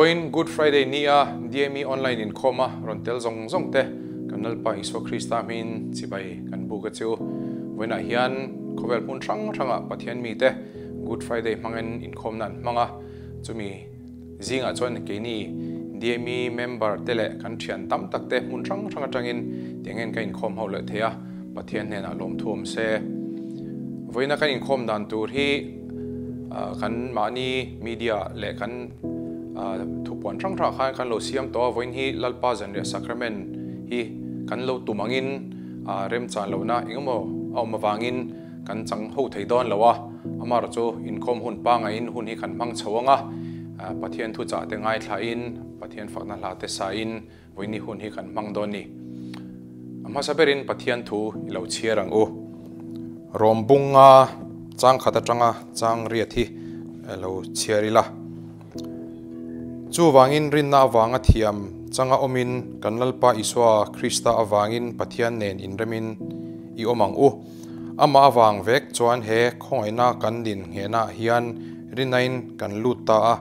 Vawiin Good Friday ni a DME Online inkhawm a rawn tel zawng zawng te kan Lalpa Isua Krista hmingin chibai kan buk a chu. Vawiinah hian khawvel hmun hrang hrangah Pathian mite Good Friday hmangin inkhawmna an hmang a, chumi zingah chuan keini DME member te leh kan thian tam tak te hmun hrang hrang atangin tiangin kan inkhawm ho leh thei a, Pathian hnenah lawmthu awm se. Vawiina kan inkhawm dan tur hi kan mahni media leh kan thupuan hrang hrangah khan kan lo siam tawh a, vawiin hi Lalpa Zanriah Sacrament hi kan lo tum angin remchan lohna engemaw a awm avangin Kan chang ho thei dawn lo a, amaherawh chu inkhawm hun pangaiin hun hi kan hmang chho ang a, Pathian thuchah te ngaithlain, Pathian fakna hla te sain vawiini hun hi kan hmang dawn ni. A hmasa berin Pathian thu i lo chhiar ang u. Rawm bunga chang khat atanga chang riat hi lo chhiar ila. Chuvangin rinna avanga thiam changa awmin kan Lalpa Isua Krista avangin Pathian nen inremin i awm ang u. Amah avang vek chuan he khawngaihna kan din nghenah hian rinain kan lut ta a,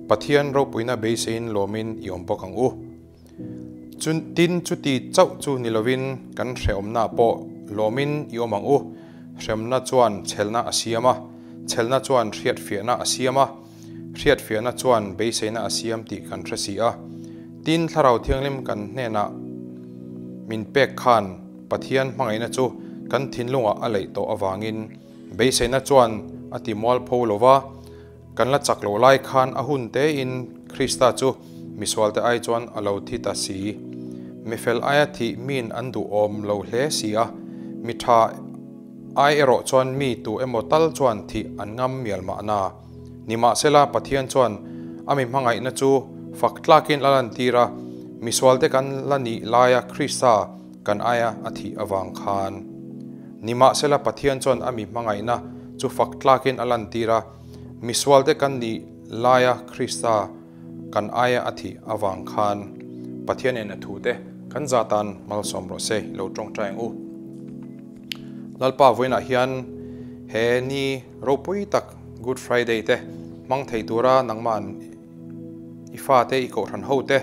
Pathian ropuina beiseiin lawmin i awm bawk ang u. Tin, chuti chauh chu ni lovin kan hrehawmna pawh lawmin i awm ang u. Hremna chuan chhelna a siam a, chhelna chuan hriatfiahna a siam a, hriatfiahna chuan beiseina a siam tih kan hre si a. Tin, Thlarau Thianghlim kan hnenah min pek khan Pathian hmangaihna chu kan thinlungah a leih tawh avangin beiseina chuan a ti mualpho lo va, kan la chak loh lai khan a hun tein Krista chu misualte ai chuan a lo thi ta si. Mifel aia thih miin an duhawm lo hle si a, mi tha ai erawh chuan mi tu emaw tal chuan thih an ngam mial mahna. Nimahsela, Pathian chuan a mi hmangaihna chu fak tlakin a lantir a, misualte kan la nih laia Krista kan aia a thih avang khan. Nimahsela, Pathian chuan a mi hmangaihna chu fak tlakin a lantir a, misualte kan nih laia Krista kan aia a thih avang khan. Pathianin a thute kan zatan malsawm rawh se, i lo tawngtai ang u. Lalpa vawiinah hian he ni ropui tak Good Friday te hmang thei tura nangmah i fate i kohhran ho te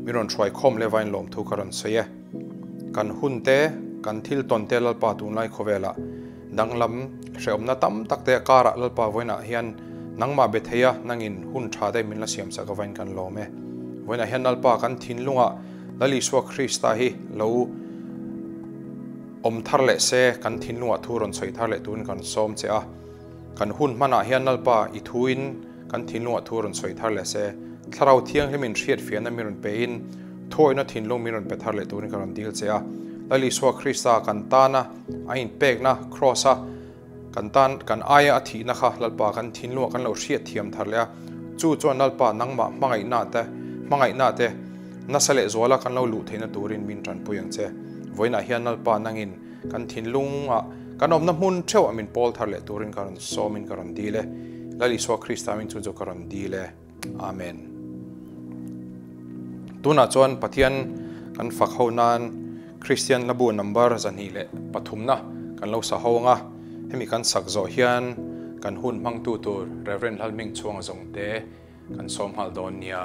min rawn hruai khawm leh vain lawmthu ka rawn sawi e. Kan hun te, kan thil tawn te Lalpa tunlai khawvelah danglam hrehawmna tam tak te a karah Lalpa vawiinah hian nangmah be thei a nangin hun tha te min la siam sak avain kan lawm e. Vawiinah hian Lalpa kan thinlungah Lal Isua Krista hi lo Awm thar leh se, kan thinlungah thu rawn sawi thar leh turin kan sawm che a. Kan hun hmanah hian Lalpa i thuin kan thinlungah thu rawn sawi thar leh se, Thlarau Thianghlimin hriatfiahna min rawn pein thuawihna thinlung min rawn pe thar leh turin ka rawn dil che a. Lal Isua Krista kan tana a inpekna Kraws-a kan tan kan aia a thihna kha Lalpa kan thinlungah kan lo hriatthiam thar leh a, chu chuan Lalpa nangmah hmangaihna te hmangaihna te nasa leh zuala kan lo luh theihna turin min tanpui ang che. Vawiinah hian Lalpa nangin kan thinlungah kan awmna hmun theuhah min pawl thar leh turin ka rawn sawmin ka rawn dil e. Lal Isua Krista min chu chu ka rawn dil e. Amen. Tunah chuan Pathian kan fak ho nan Kristian Labu number 203 na kan lo sa ho anga, hemi kan sak zawh hian kan hun hmangtu tur Rev. Lalhming Chhuanga zawngte kan sawm nghal dawn nia.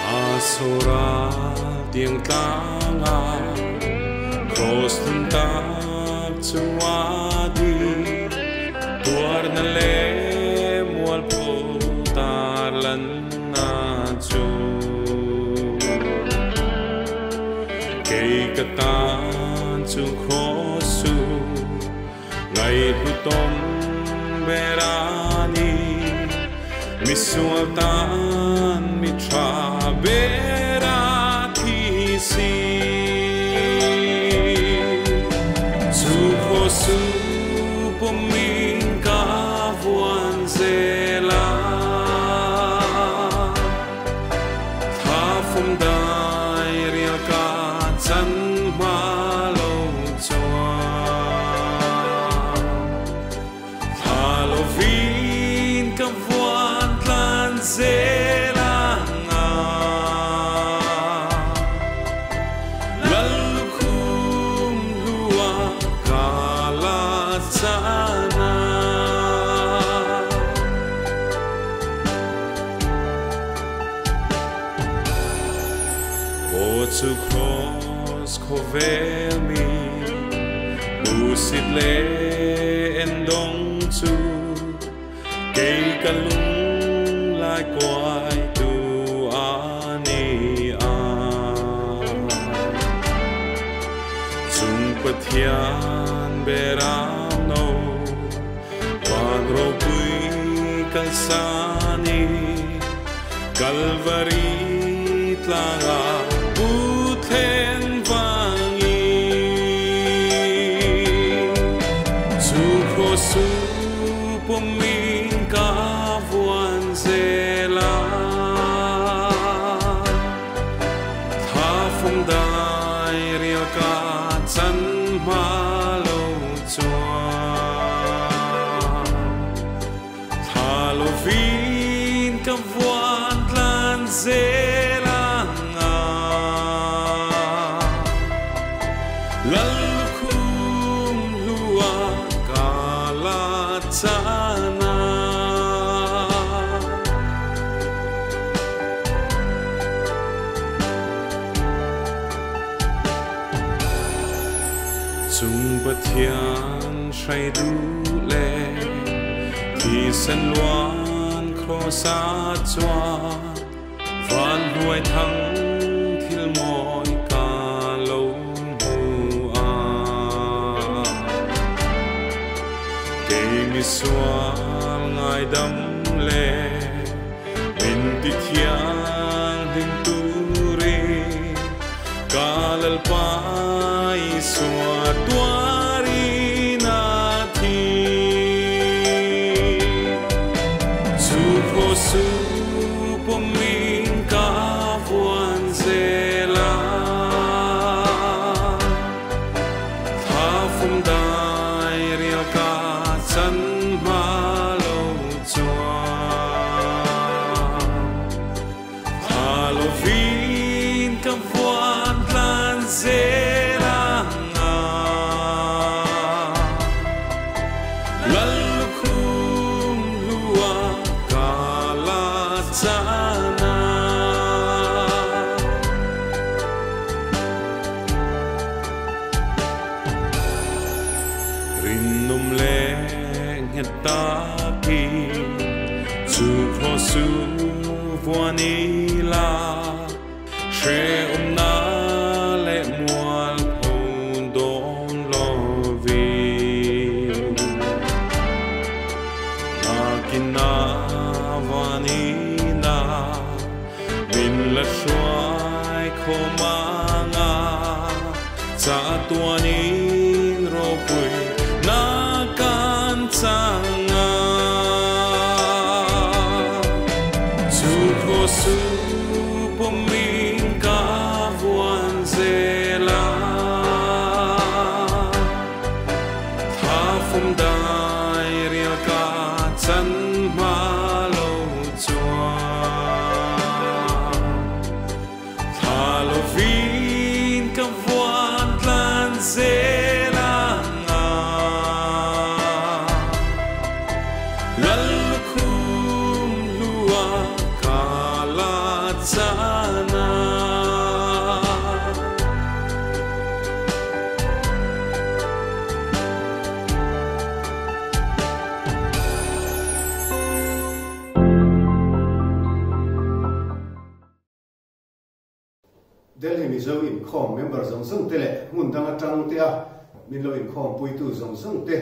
A sora tiang tlanga cross thun tak chua di tuar na le mual pho tar lan na chu kei ka tan chu cross su ngai hlu tom berani mi sual tan mi tha bera thi si chu cross su pumin ka vuan zela tha phum dai rial ka chan ma lo chuan tha lo vin ka vuan tlan zela nga lal khum lua ka la Chu cross khawvel mi hmusit leh en dawng chu kei ka lung lai kuai tu a ni a. Chung Pathian beram no van ropui kalsani Calvary tlanga puthen vangi chu khosu pumin ka vuan zela tha phong dai rial ka chan ma lo chuan tha lo vin ka vuan tlan zela nga lal khum lua ka la chana. Chung Pathian hrai du le thi sen luan krosa chuan van hnuai thang thil mawi ka lo hmu a. Kei mi sual ngai dam le min ti thiang hlim turi ka lal pa Isua tuari na thi. Chu khosu pumin ka vuan zela tha phum dai rial ka chan ma lo chuan tha lo vin ka vuan tlan zela nga lal khum lua ka la chana. Rinnum le nget ta ki chu khosu vuani la she um na le mual phun don lo vi na kina vani na min la shuai kho ma nga cha tuanin ro pui na kan changa. Chu khosu pumin ka vuan zela tha phum dai rial ka chan ma lo chuan tha lo vin ka vuan tlan zela nga lal khum lua ka la chana. Delhi Mizo inkhawm member zawng zawng te leh hmun dang atang te a min lo inkhawm puitu zawng zawng te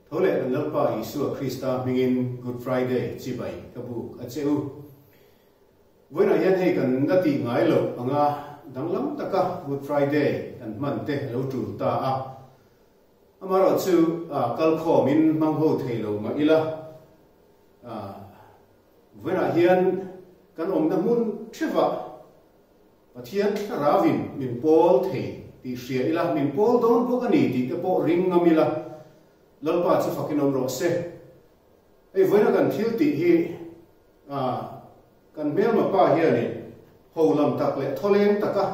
tho leh kan Lalpa Isua Krista hmingin Good Friday chibai ka buk a che u. Vawiinah hian hei kan la tih ngai loh anga danglam taka Good Friday kan hman te lo tul ta a. Amaherawh chu kalkhawmin hmang ho thei lo mah ila vawiinah hian kan awmna hmun thevah Pathian thlarauin min pawl thei tih hria ila, min pawl dawn bawk a ni tih te pawh ring ngam ila, Lalpa chu fakin awm rawh se. Hei vawiina kan thil tih hi kan hmelma pa hianin ho lam tak leh thawleng taka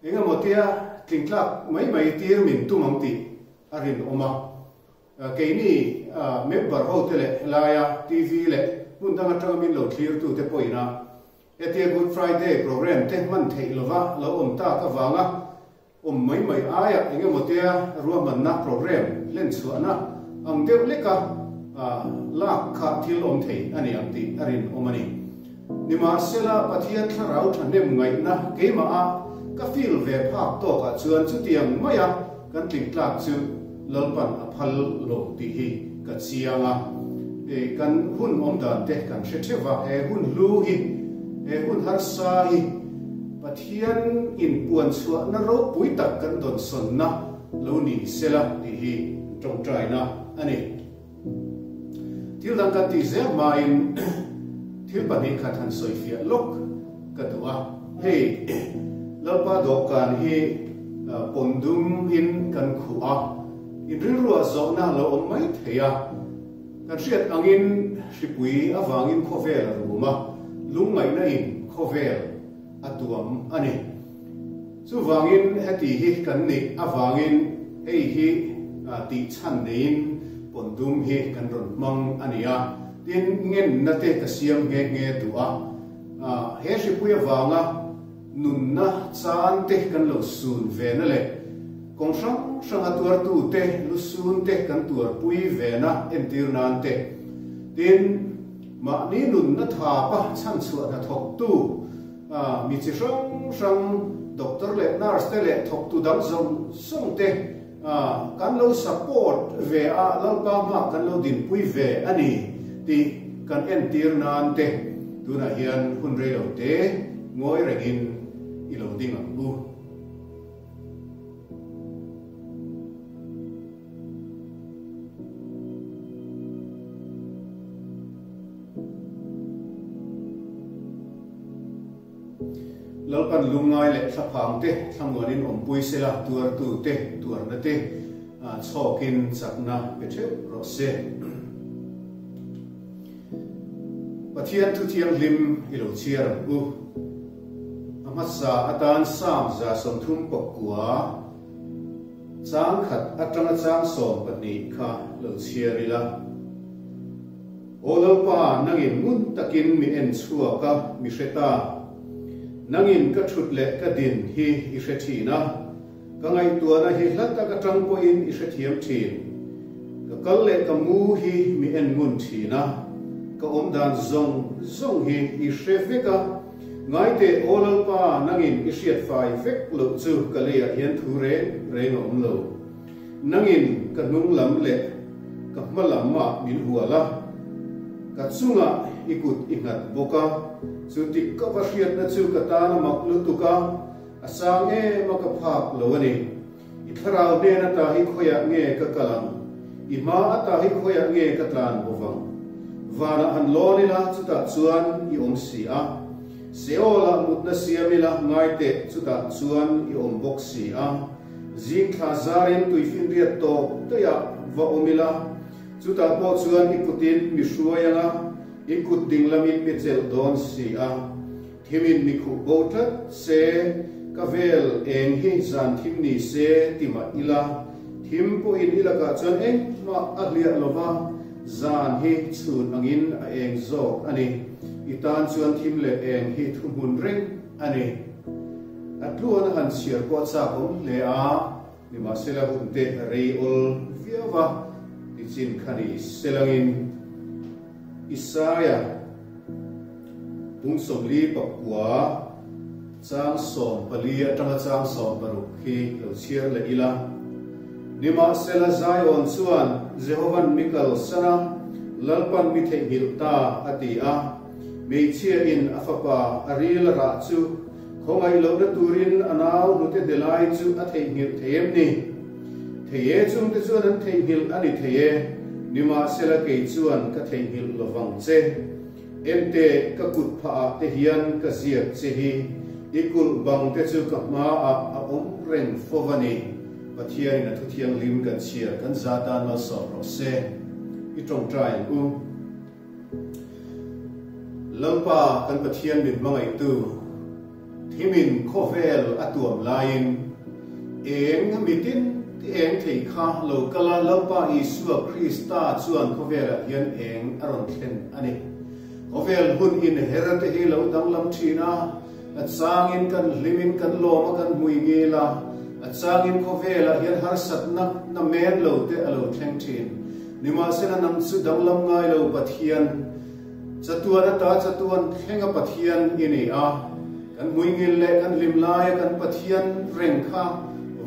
eng emaw tia tlingtlak mai mai tir min tum ang tih a rinawm a. Keini member ho te leh helaia TV leh hmun dang atanga min lo thlirtu te pawhin a. Hetia Good Friday programme te hman theih lova lo awm tak avanga awm mai mai aia engemaw tea ruahmanna programme hlen chhuahna ang deuh leka lak kha thil awm thei a ni ang tih a rinawm a ni. Nimahsela, Pathian thlarau thahnem ngaihna keimaha ka feel ve phak tawkah chuan chutiang maia kan tlingtlak chu Lalpan a phal lo tih hi ka chiang a. Kan hun awm dan te kan hre theuh va, he hun hlu hi, he hun harsa hi Pathian inpuan chhuahna ropui tak kan dawnsawnna lo ni sela tih hi tawngtaina a ni. Thil dang kan tih zel hmain thil 2 khat han sawifiah lawk ka duh a. Hei Lalpa dawhkan hi pawndum in kan khuh a, in rilruah zawhna lo awm mai thei a. Kan hriat angin hripui avangin khawvel a rum a, lungngaihna in khawvel a tuam a ni. Chuvangin heti hi kan nih avangin hei hi tih chhan neiin pawndum hi kan rawn hmang a ni a. Tin, ngenna te ka siam nghe nghe duh a. He hripui avanga nunna chan te kan lo sun ve na leh kawng hrang hranga tuartu te lu sun te kan tuarpui ve na entir nan te. Tin, mahni nunna thapa chhan chhuah hna thawktu mi chi hrang hrang doctor leh nurse te leh thawktu dang zawng zawng te kan lo support ve a, Lalpa hma kan lo dinpui ve a ni tih kan entir nan te tunah hian hun rei lo te ngawi rengin i lo ding ang u. Lalpan lungngai leh thlaphang te thlamuanin awmpui sela tuartu te tuarna te chhawkin chakna pe theuh rawh se. Pathian thu thianghlim i lo chhiar ang u. A hmasa atan Psalm 139 chang 1 atanga chang 12 kha lo chhiar ila. Aw Lalpa, nangin ngun takin mi en chhuak a, mi hre ta. Nangin ka thut leh ka din hi i hre thin a, ka ngaihtuahna hi hla tak atang pawhin i hrethiam thin. Ka kal leh ka mu hi mi en ngun thin a, ka awm dan zawng zawng hi i hre vek a. Ngaite, aw Lalpa, nangin i hriat fai vek loh chu ka leiah hian thu reng reng a awm lo. Nangin ka hnung lam leh ka hma lamah min hual a, ka chungah i kut i nghat bawk a, chu tik ka va hriatna chu ka tan a mak lutuk a, a sang em a ka phak lo a ni. I thlarau hnen ata hi khawiah nge ka kal ang? I hma ata hi khawiah nge ka tlan bawk ang? Vanah han lawn ila chutah chuan i awm si a, Seol-ah mutna siam ila ngai teh chutah chuan i awm bawk si a. Zing thla zarin tuifinriat tawp daihah va awm ila, chutah pawh chuan i kutin mi hruai anga, i kut ding lamin mi chelh dawn si a. Thimin mi khuh bo tlat se, ka vel eng hi zan thim ni se ti mah ila, thim pawhin i lakah chuan engmah a hliah lova, zan hi chhun angin a eng zawk a ni. I tan chuan thim leh eng hi thuhmun reng a ni. A tluan a han chhiar pawh a chak awm hle a, nimahsela hun te a rei awl viau va, tichin kha ni selangin Isaia pung 49 chang 14 atanga chang 16 hi lo chhiar leh ila. Nimahsela Zion chuan Jehovan mi kalsan a, Lalpan mi theihnghilh ta a ti a, hmeichhia in a fapa a ril a rah chu khawngaih lohna turin a nau hnute hnelai chu a theihnghilh thei em ni? Thei e chung te chuan an theihnghilh a ni thei e, nimahsela kei chuan ka theihnghilh lovang che. Ente ka kut phah ah te hian ka ziak che hi, i kulh bang te chu ka hma ah a awm reng fo va ni. Pathianin a thu thianghlim kan chhiar kan za tan malsawm rawh se. I tawngtai ang u. Lalpa kan Pathian min hmangaihtu, thimin khawvel a tuam laiin eng mitin ti eng thei kha lo kal a, Lalpa Isua Krista chuan khawvelah hian eng a rawn thlen a ni. Khawvel hun inher te hi lo danglam thin a, a changin kan hlimin kan lawm a kan hmui ngil a, a changin khawvelah hian harsatna na men lo te a lo thleng thin. Nimahsela nang chu danglam ngai lo Pathian, chatuan ata chatuan thlenga Pathian i ni a, kan hmui ngil leh kan hlim laia kan Pathian reng kha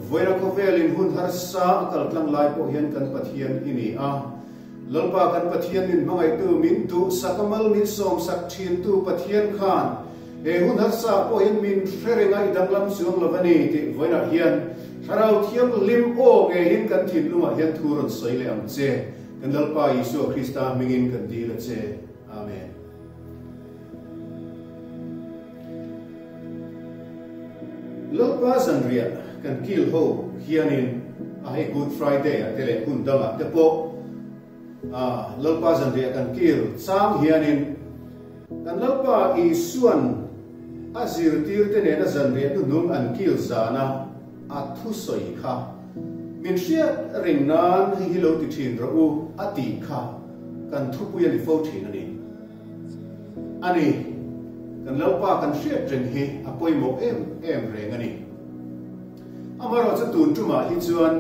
vawiina khawvelin hun harsa a kaltlang lai pawh hian kan Pathian i ni a. Lalpa kan Pathian min hmangaihtu, min duhsak a mal min sawmsak thintu Pathian khan he hun harsa pawh hian min hre reng a, i danglam chuang lo a ni tih vawiinah hian Thlarau Thianghlim aw ngeiin kan thinlungah hian thu rawn sawi leh ang che. Kan Lalpa Isua Krista hmingin kan dil a che. Amen. Lalpa zanriah kan kil ho hianin a hei Good Friday ah te leh hun dangah te pawh a Lalpa zanriah kan kil chang hianin kan Lalpa Isuan a zirtir te nena zanriah hnuhnung an kil zana a thusawi kha min hriat reng nan hei hi lo ti thin rawh u a tih kha kan thupui a ni fo thin a ni. A ni, kan Lalpa kan hriat reng hi a pawimawh em em reng a ni. Amaherawhchu tun tumah hi chuan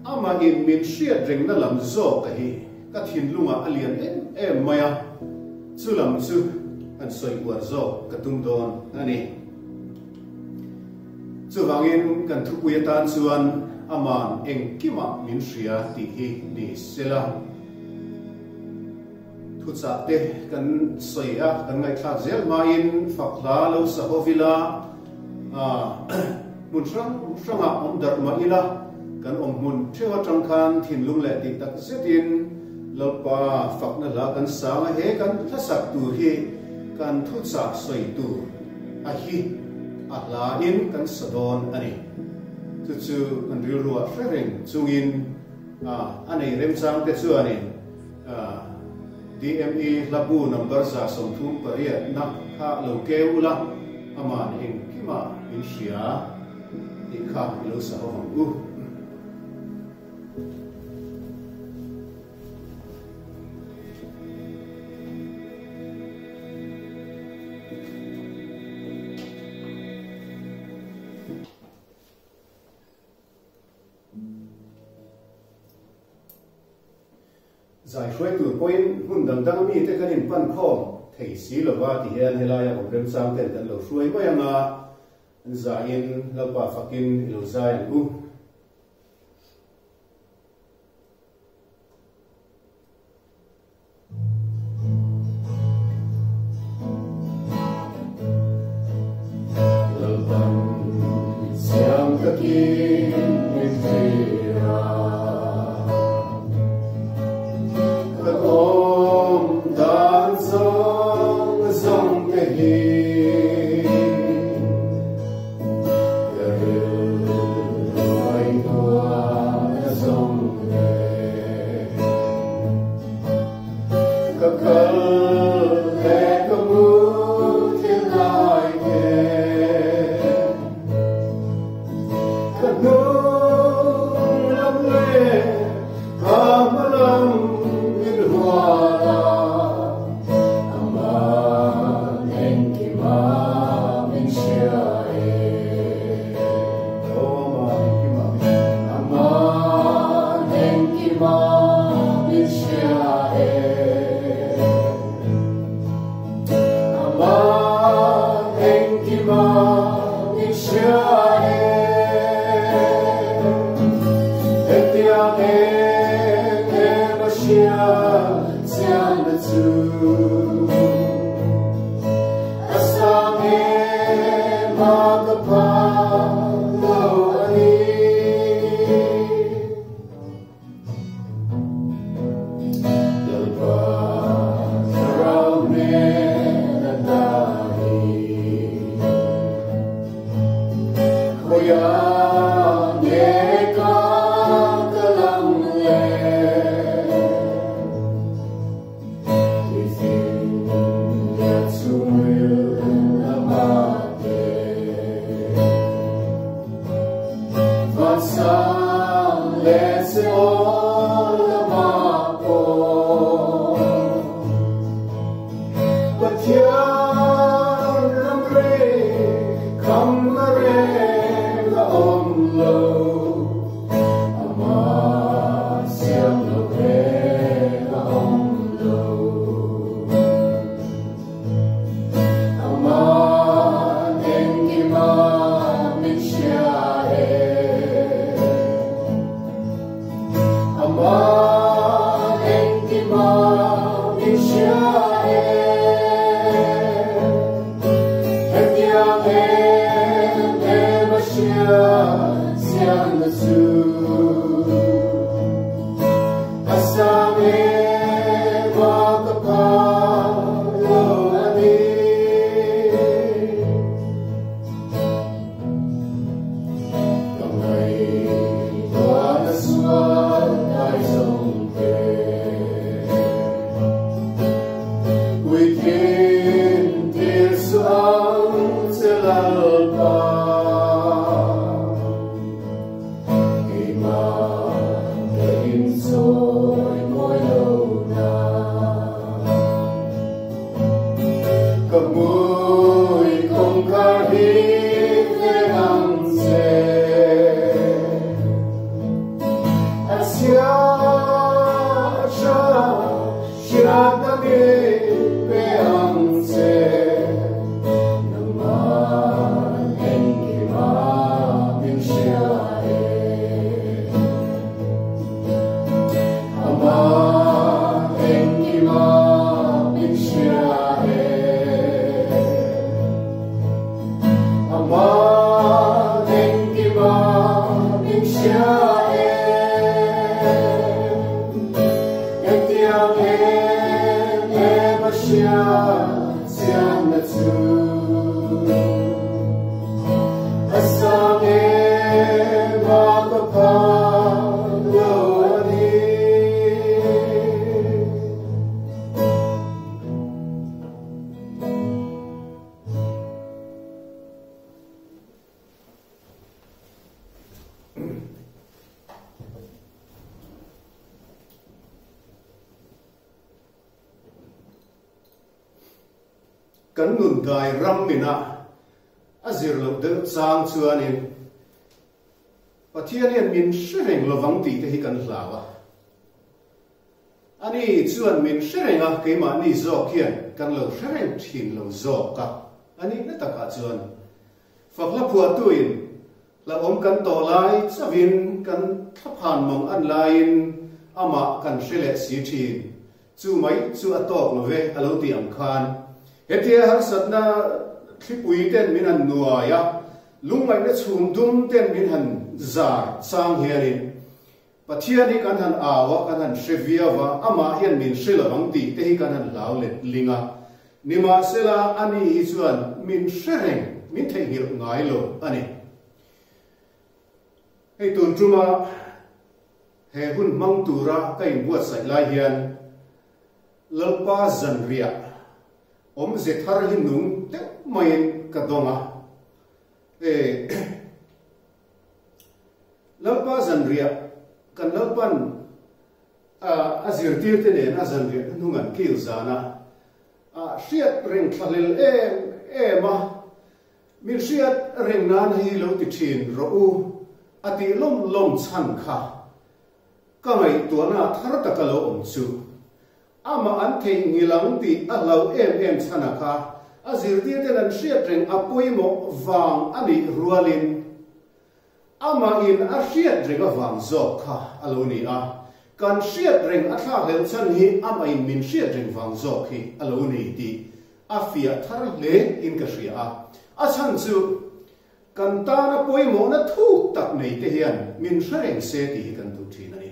amahin min hriat rengna lam zawk a hi ka thinlungah a lian em em mai a, chu lam chu han sawi uar zawk ka tum dawn a ni. Chuvangin kan thupui atan chuan aman engkimah min hria tih hi ni sela. Thuchah te kan sawi a, kan ngaihthlak zel hmain fak hla lo sa ho ila, hmun hrang hrangah awm darh mah ila, kan awm hmun theuh atang khan thinlung leh tih tak zetin Lalpa fakna hla kan sang a, he kan hlasak tur hi kan thuchah sawi tur a hi a hlain kan sa dawn a ni. Chu chu kan rilruah hre reng chungin A nei remchang te chuanin DME hlabu number 138 na kha lo keu ula, aman engkimah min hria tih kha i lo sa ho ang u. Zai hruai tur pawhin hmun dang dang mite kan inpan khawm thei si lova ti hian helaia awm remchang ten kan lo hruai mai ang a, an zaiin Lalpa fakin i lo zai ang u. hian ram reng khamna reng a awm lo, Ama siam loh reng a awm lo. Ama engkima min hria e. Ama engkima min hria e. Hetiang em em a hria siamna chu. A sang em a ka phak lo a ni. Ka ngaihtuah na sual kai zawng te. Puitling tir su ang che Lalpa. Keimah ka insawi mawi lo na. Ka hmui kawngkhar hi ve ang che. A chhia a tha hriatna min pe ang che. Nangmah engkima min hria e. Amah engkima min hria e. Amah engkima min hria e. Hetiang em em a hria chianna chu. A sang em a ka phak lo a ni. Kan nun dai ram ina a zir loh deuh chang chuanin Pathian hian min hre reng lovang tih te hi kan hlau a. Ani chuan min hre reng a, keimahni zawk hian kan lo hre reng thin lo zawk a. A nihna takah chuan Fakhla phuahtuin hlauhawm kan tawh lai chauhin kan thlaphan mang an laiin amah kan hre leh si thin. Chu mai chu a tawk lo ve a lo ti ang khan hetia harsatna thlipui ten min han nuai a, lungngaihna chhum dum ten min han zar chang hianin Pathian hi kan han au a, kan han hre viau a, amah hian min hre lo ang tih te hi kan han hlau let ling a. Nimahsela, ani hi chuan min hre reng, min theihnghilh ngai lo a ni. Hei tun tuma he hun hmang tura ka inbuatsaih lai hian Lalpa zanriah awmze thar hi nung deuh maiin ka dawng a. E. Lalpa zanriah kan Lalpan a zirtirte nen a zanriah hnung an kil zan a, a hriat reng thlahlel em em a, min hriat reng nan hi lo ti thin rawh u a tih lawm lawm chhan kha ka ngaihtuahna thar taka lo awm chu amah an theih ngilang tih a hlau em em chhan a kha a zirtirten an hriat reng a pawimawh vang a nih rualin Amahin a hriat reng avang zawk kha a lo ni a, kan hriat reng a thlakhlelh chhan hi amahin min hriat reng vang zawk hi a lo ni tih a fiah thar hle in ka hria a. A chhan chu kan tana pawimawhna thuk tak nei te hian min hre reng se tih hi kan duh thin a ni.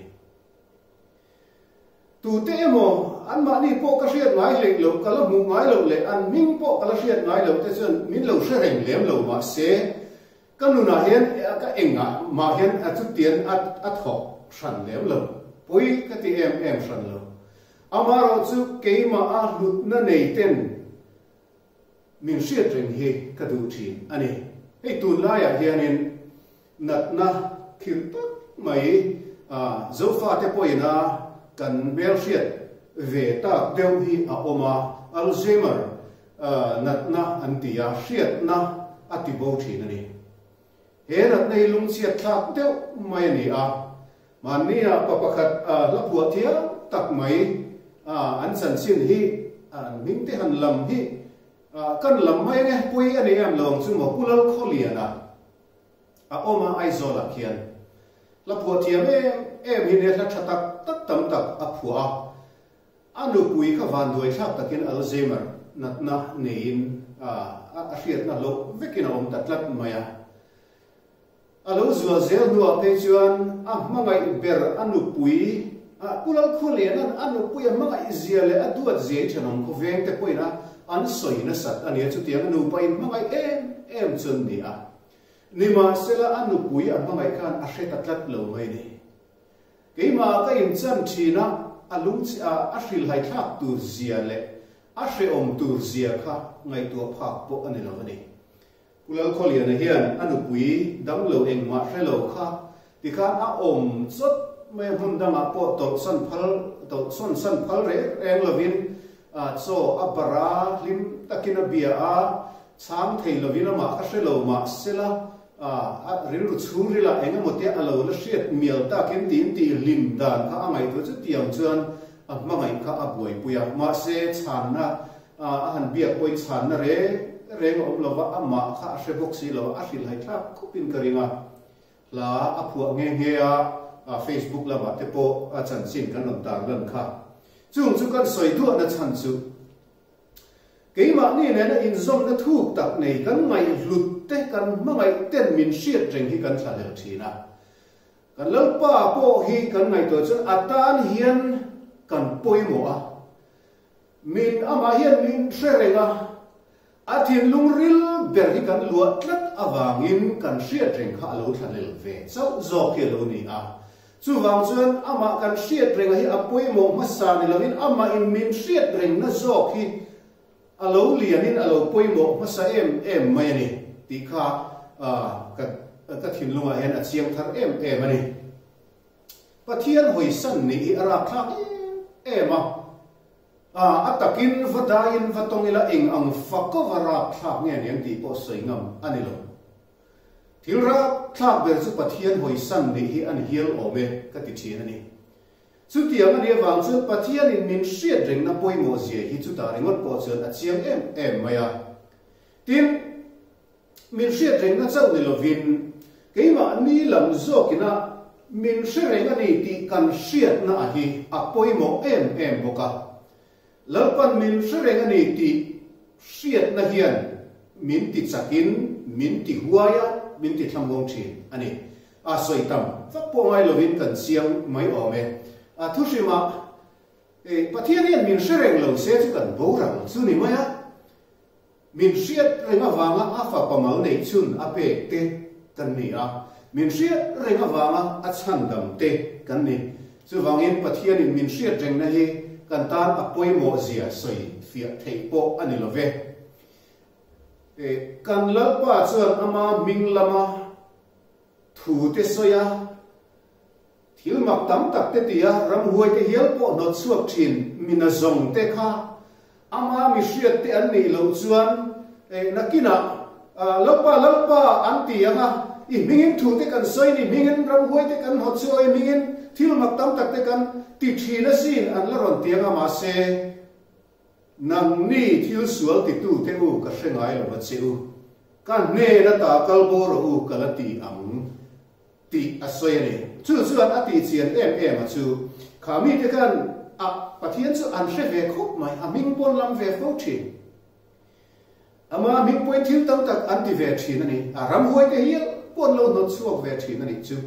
Tute emaw, anmahni pawh ka hriat ngai hleih loh, ka la hmuh ngai loh leh an hming pawh ka la hriat ngai loh te chuan min lo hre reng lem lo mahse, ka nunah hian ka engah mah hian a chutian a thawk hran lem lo, pawi ka ti em em hran lo. Amaherawh chu keimah a hlutna nei ten min hriat reng hi ka duh thin a ni. Hei tunlaiah hianin Natna khirh tak mai Zofate pawhin a kan hmelhriat ve tak deuh hi a awm a, Alzheimer natna an ti a, hriatna a ti bo thin a ni. He natna hi lungchhiat thlak deuh mai a ni a, mahnia pa pakhat hla phuah thiam tak mai an chanchin hi an hming te han lam hi kan lam mai ange, pui a ni em lo ang chu maw, Pu Lalkhawliana a awm a Aizawlah khian hla phuah thiam em em hi nia hla tha tak tak tam tak a phuah a, A nupui kha vanduai thlak takin Alzheimer natna neiin a hriatna hlauh vekin a awm ta tlat mai a. A lo zual zel hnuah phei chuan a hmangaih ber a nupui, Pu Lalkhualiana'n a nupui a hmangaih zia leh a duat zia hi thenawm khawveng te pawhin a an sawi nasat a nia, chutiang a nupa in hmangaih em em chu an ni a. Nimahsela a nupui a hmangaih khan a hre ta tlat lo mai a ni. Keimah ka inchan thin a, a lungchhe a, a hrilhai thlak tur zia leh a hrehawm tur zia kha ngaihtuah phak pawh a ni lo a ni. Pu Lalkhawliana hian a nupui damlo engmah hre lo kha tikhan a awm chawt mai a, hmun dangah pawh tawlhsan phal tawlhsawn san phal reng reng lovin chaw a barh a, hlim takin a bia a, chhang thei lovin amah kha hre lo mah sela A rilru chhungril ah eng emaw te a lo la hriat mial takin tiin tih hlim dan kha a ngaihtuah chu tiang chuan a hmangaih kha a buaipui a. Mahse chhanna a han biak pawhin chhanna reng reng a awm lo va, amah kha a hre bawk si lo a, a hrilhai thlak khawpin ka ring a. Hla a phuah nghe nghe a, Facebook lamah te pawh a chanchin kan rawn tarlan kha. Chung chu kan sawi duahna chhan chu. Keimahni nena inzawmna thuk tak nei kan ngaihhlut te, kan hmangaih ten min hriat reng hi kan thlahlel thin a. Kan Lalpa pawh hi kan ngaihtuah chuan a tan hian kan pawimawh a, min amah hian min hre reng a, a thinlung ril ber hi kan luah tlat avangin kan hriat reng kha a lo thlahlel ve chauh zawk hi a lo ni a. Chuvang chuan amah kan hriat renga hi a pawimawh hmasa ni lovin amah in min hriat rengna zawk hi a lo lianin a lo pawimawh hmasa em em mai a ni tih kha ka ka thinlungah hian a chiang thar em em a ni. Pathian hawisan nih hi a rakthlak em em a, a takin va daiin va tawng ila eng ang fak a va rakthlak nge niang tih pawh sawi ngam a ni lo. Thil rapthlak ber chu Pathian hawisan nih hi a ni hial awm e, ka ti thin a ni. Chutiang a nih avang chuan Pathianin min hriat rengna pawimawh zia hi chutah ringawt pawh chuan a chiang em em mai a. Tin, min hriat rengna chauh ni lovin keimahni lam zawkina min hre reng a ni tih kan hriatna a hi a pawimawh em em bawk a. Lalpan min hre reng a ni tih hriatna hian min ti chakin min ti huai a, min ti thlamuang thin a ni. A sawi tam vak pawh ngai lovin kan chiang mai awm e. A thuhrimah, Pathian hian min hre reng lo se chu kan boral chu ni mai a. Min hriat reng avanga a fapa mal neih chhun a pek te kan ni a, min hriat reng avanga a chhandam te kan ni. Chuvangin Pathianin min hriat rengna hi kan tan a pawimawh zia sawi fiah theih pawh a ni lo ve. Kan Lalpa chuan ama hming lama thu te sawi a, thil mak tam tak te tia ramhuai te hial pawh hnawt chhuak thin mina zawng te kha ama mi hriat te an nih loh chuan nakinah Lalpa Lalpa an ti ang a, i hmingin thu te kan sawi ni, hmingin ramhuai te kan hnawt chhuak a, i hmingin thil mak tam tak te kan ti thin asin an la rawn ti ang a, mahse nangni thil sual titu te u ka hre ngai lo va che u, ka hnen ata kal bawr rawh u ka la ti ang. Tih a sawi a ni. Chu chuan a tih chian em em a chu, kha mite khan a Pathian chu an hre ve khawp mai, a hming pawn lam ve fo thin. Ama hming pawhin thil tam tak an ti ve thin a ni. A ramhuai te hial pawn lo hnawt chhuak ve thin a nih chu.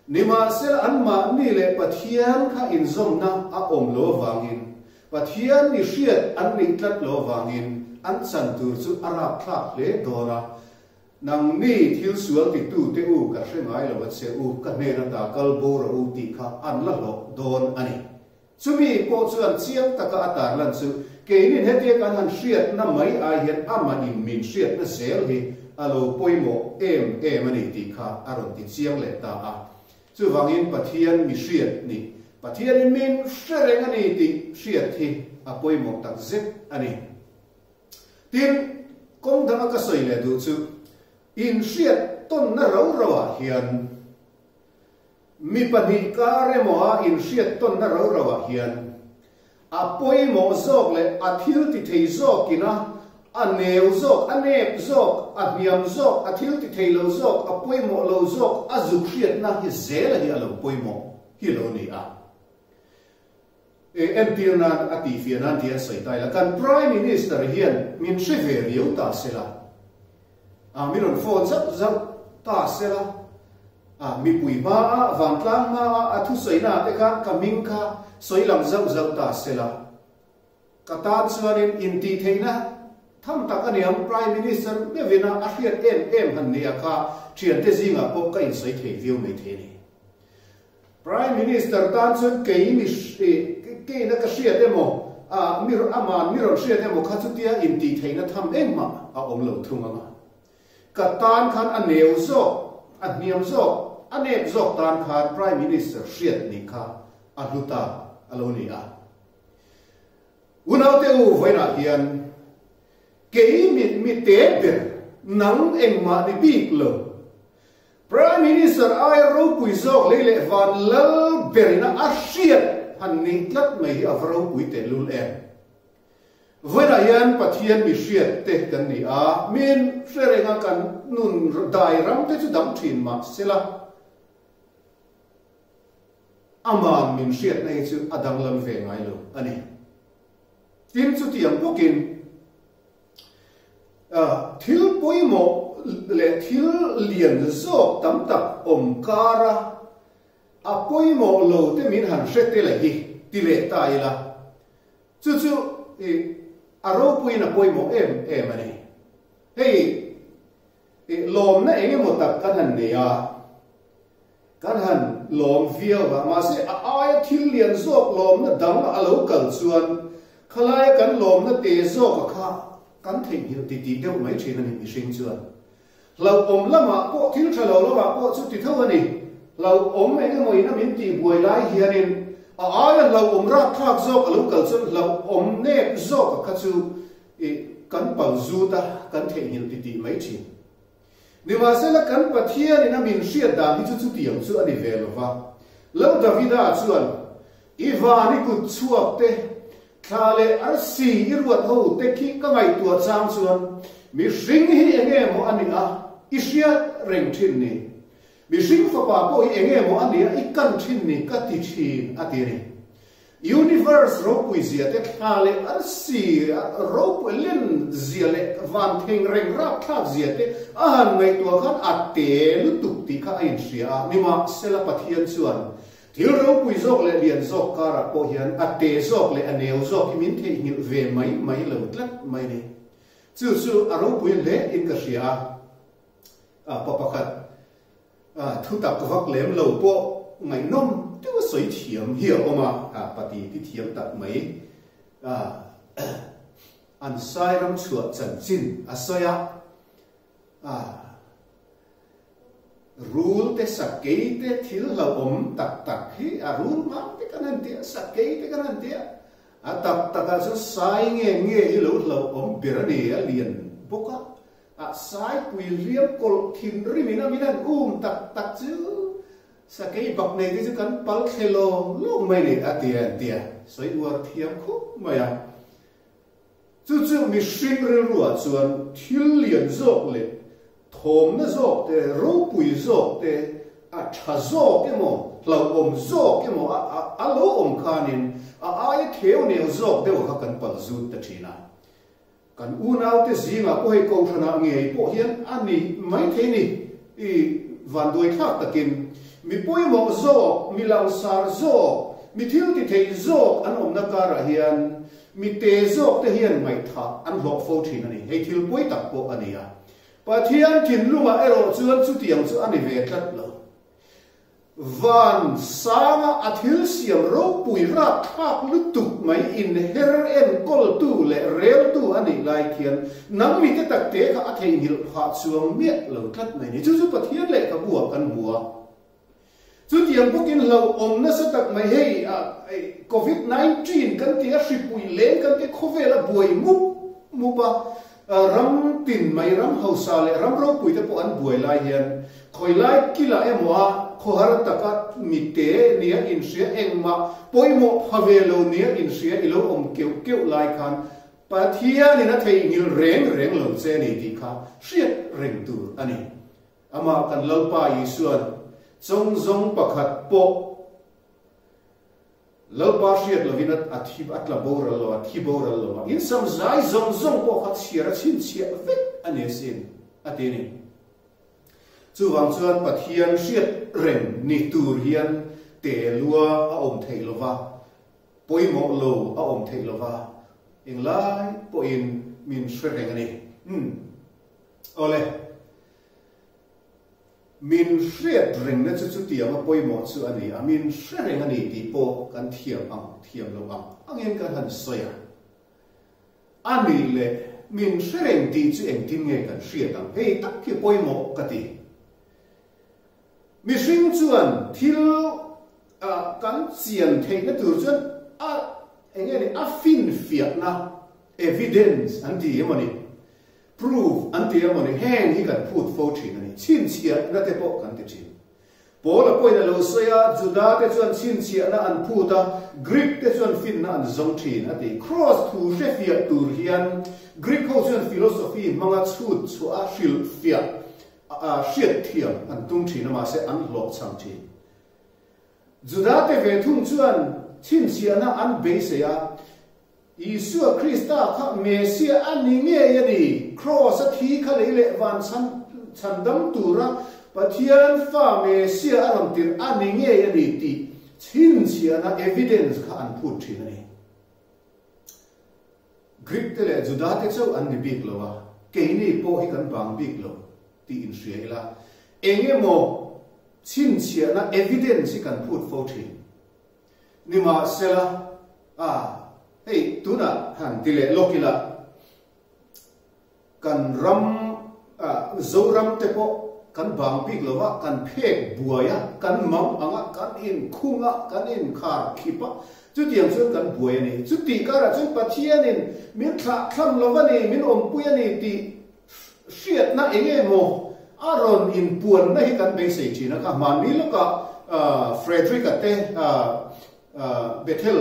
Nimahsela anmahni leh Pathian kha inzawmna a awm lo avangin, Pathian mi hriat an nih tlat lo avangin an chan tur chu a rapthlak hle dawn a. Nangni thil sual titu te u ka hre ngai lo a che u, ka hnen ata kal bo rawh u tih kha an la hlawh dawn a ni. Chumi pawh chuan chiang taka a tarlan chu keinin hetia kan han hriatna mai ai hian amahin min hriatna zel hi a lo pawimawh em em a ni tih kha a rawn ti chiang leh ta a. Chuvangin Pathian mi hriat ni, Pathianin min hre reng a ni tih hriat hi a pawimawh tak zet a ni. Tin, kawng danga ka sawi leh duh chu inhriat tawnna ro ro ah hian mi pahnih kar emaw a inhriat tawnna ro ro ah hian a pawimawh zawk leh a thil ti thei zawkin a a neu zawk, a nep zawk, a hniam zawk, a thil ti thei lo zawk, a pawimawh lo zawk, a zuk hriatna hi zela hi a lo pawimawh hi lo ni a. E entir nan a tihfiah nan tih an sawi ta ila, kan Prime Minister hian min hre ve riau ta sela, a min rawn phone zauh zauh ta sela, a mipui hmaa, vantlang hmaa a thusawi na te khan ka hming kha sawi lang zauh zauh ta sela, ka tan chuanin intihtheihna tham tak a niang Prime Minister meuhina a hriat em em han nia kha thiante zingah pawh ka insawi thei viau maithei a ni. Prime Minister tan chuan kei mi keina ka hriat emaw, a mi aman mi rawn hriat emaw kha chutia intihtheihna tham engmah a awm lo thung ang a. Ka tan khan a neu zawk, a hniam zawk, a nep zawk tan khan Prime Minister hriat nih kha a hlu ta a lo ni a. Unaute u vawiinah hian kei mi mi te ber nang engmah ni bik lo, Prime Minister aia ropui zawk lei leh van lal berina a hriat han nih tlat mai hi a va ropui tehlul em. Vawiinah hian Pathian mi hriat te kan ni a, min hre renga kan nun dai ram te chu dang thin mah sela, aman min hriatna hi chu a danglam ve ngai lo a ni. Tin, chutiang bawkin Thil pawimawh leh thil lian zawk tam tak awm kara a pawimawh lo te min han hre te leh hi ti leh ta ila, chu chu a ropuiin a pawimawh em em a ni. Hei lawmna eng emaw tak kan han nei a, kan han lawm viau a, mahse a aia thil lian zawk lawmna dang a lo kal chuan khalaia kan lawmna te zawka kha kan theihnghilh titih deuh mai thin a ni mihring chuan. Hlauhawm lamah pawh thil tha lo lamah pawh chu ti tho a ni. Hlauhawm eng emaw in a min tihbuai lai hianin a aia hlauhawm rapthlak zawk a lo kal chuan hlauhawm nep zawka kha chu kan pal zut a, kan theihnghilh titih mai thin. Nimahsela kan Pathianin a min hriat dan hi chu chutiang chu a ni ve lo va. Lal Davida chuan, I van i kut chhuak te, thla leh arsi i ruat ho te khi ka ngaihtuah chang chuan mihring hi enge maw a nih a, i hriat reng thin ni. Mihring fapa pawh hi enge maw a nih a, i kan thin ni ka ti thin, a ti a ni. Universe ropui zia te thla leh arsi ropui len zia leh van theng reng rapthlak zia te a han ngaihtuah khan a te lutuk tih kha a inhria a, nimahsela Pathian chuan thil ropui zawk leh lian zawk karah pawh hian a te zawk leh a neu zawk hi min theihnghilh ve mai mai lo tlat mai a ni. Chu chu a ropui hle in ka hria a, a pa pakhat Thu tak vak lem lo pawh ngaihnawm deuh a sawi thiam hi a awm a, pati ti thiam tak mai. An sai ram chhuah chanchin a sawi a, rul te sakei te thil hlauhawm tak tak hi a rul ngang te kan han ti a, sakei te kan han ti a, a tak takah chuan sai nge nge hi lo hlauhawm ber a ni, a lian bawk a. A saipui hliam kawlh thinrim in a min han um tak tak chu sakei bak nei te chu kan pal thle lawng lawng mai ni a ti a an ti a, sawi uar thiam khup mai a. Chu chu mihring rilru ah chuan thil lian zawk leh thawmna zawk te, ropui zawk te, a tha zawk emaw, hlauhawm zawk emaw a a lo awm khanin a aia theu neu zawk deuh kha kan pal zut ta thin a. Kan unaute zingah pawh hei Kohhranah ngei pawh hian a ni maithei ni. I vanduaithlak takin mi pawimawh zawk, mi langsar zawk, mi thil ti thei zawk an awmna karah hian mi te zawk te hian ngaihthah an hlawh fo thin a ni. Hei thil pawi tak pawh a ni a. Pathian thinlungah erawh chuan chutiang chu a ni ve tlat lo. Van sanga a thil siam ropui rapthlak lutuk mai inher enkawltu leh reltu a nih lai khian nang mite takte kha a theihnghilh phah chuang miah lo tlat mai ni. Chu chu Pathian lehkhabu ah kan hmu a. Chutiang bawkin hlauhawm nasa tak mai hei Covid 19 kan ti a, hripui leng kan ti khawvel a buai mup mup a. Ram tin mai ram hausa leh ram ropui te pawh an buai lai hian khawi lai kilah emaw a khawhar taka mite nia inhria engmah pawimawh pha ve lo nia inhria i lo awm keuh keuh lai khan Pathianin a theihnghilh reng reng lo che a ni tih kha hriat reng tur a ni. Amah kan Lalpa Isua'n chawngzawng pakhat pawh Lalpa hriat lovin a thi a tla boral lo, a thi boral lo a, in sam zai zawng zawng pawh kha chhiar a chhinchhiah vek a ni asin, a ti a ni. Chuvang chuan Pathian hriat reng ni tur hian te lua a awm theih lo va, pawimawh lo a awm theih lo va, englai pawhin min hre reng a ni. Umm. Awle. Min hriat rengna chu chutianga pawimawh chu a ni a, min hre reng a ni tih pawh kan thiam ang, thiam lo ang angin kan han sawi a. A nih leh min hre reng tih chu engtin nge kan hriat ang? Hei tak hi pawimawh ka ti. Mihring chuan thil kan chian theihna tur chuan a eng nge ni a finfiahna, evidence an ti emaw ni, Proof an ti emaw ni, heng hi kan phut fo thin a ni. Chhinchhiahna te pawh kan ti thin. Paula pawhin a lo sawi a, Juda te chuan chhinchhiahna an phut a, Greek te chuan finna an zawng thin a ti. Cross thu hrefiah tur hian Greek ho chuan philosophy hmanga chhut chhuah a hrilhfiah a hriatthiam an tum thin a, mahse an hlawhchham thin. Juda te ve thung chuan chhinchhiahna an beisei a, Isua Krista kha Messiah a ni ngei a ni. Kraws a thi kha lei leh van chhan chhandam tura Pathian fa Messiah a rawn tirh a ni ngei a ni tih chhinchhiahna, evidence, kha an phut thin a ni. Greek te leh Juda te chauh an ni bik lo a, keini pawh hi kan bang bik lo tih inhria ila, eng emaw chhinchhiahna, evidence, hi kan phut fo thin. Nimahsela, a, hei tunah han ti leh lawk ila, kan ram, a, Zoram te pawh kan bang bik lo va, kan phek buai a, kan mang ang a, kan inkhung a, kan inkhar khip a, chutiang chuan kan buai a ni. Chutih karah chuan Pathianin min thlah thlam lo va ni, min awmpui a ni tih hriatna eng emaw a rawn inpuanna hi kan beisei thin a, kha hmanni lawkah Frederick-a te Bethel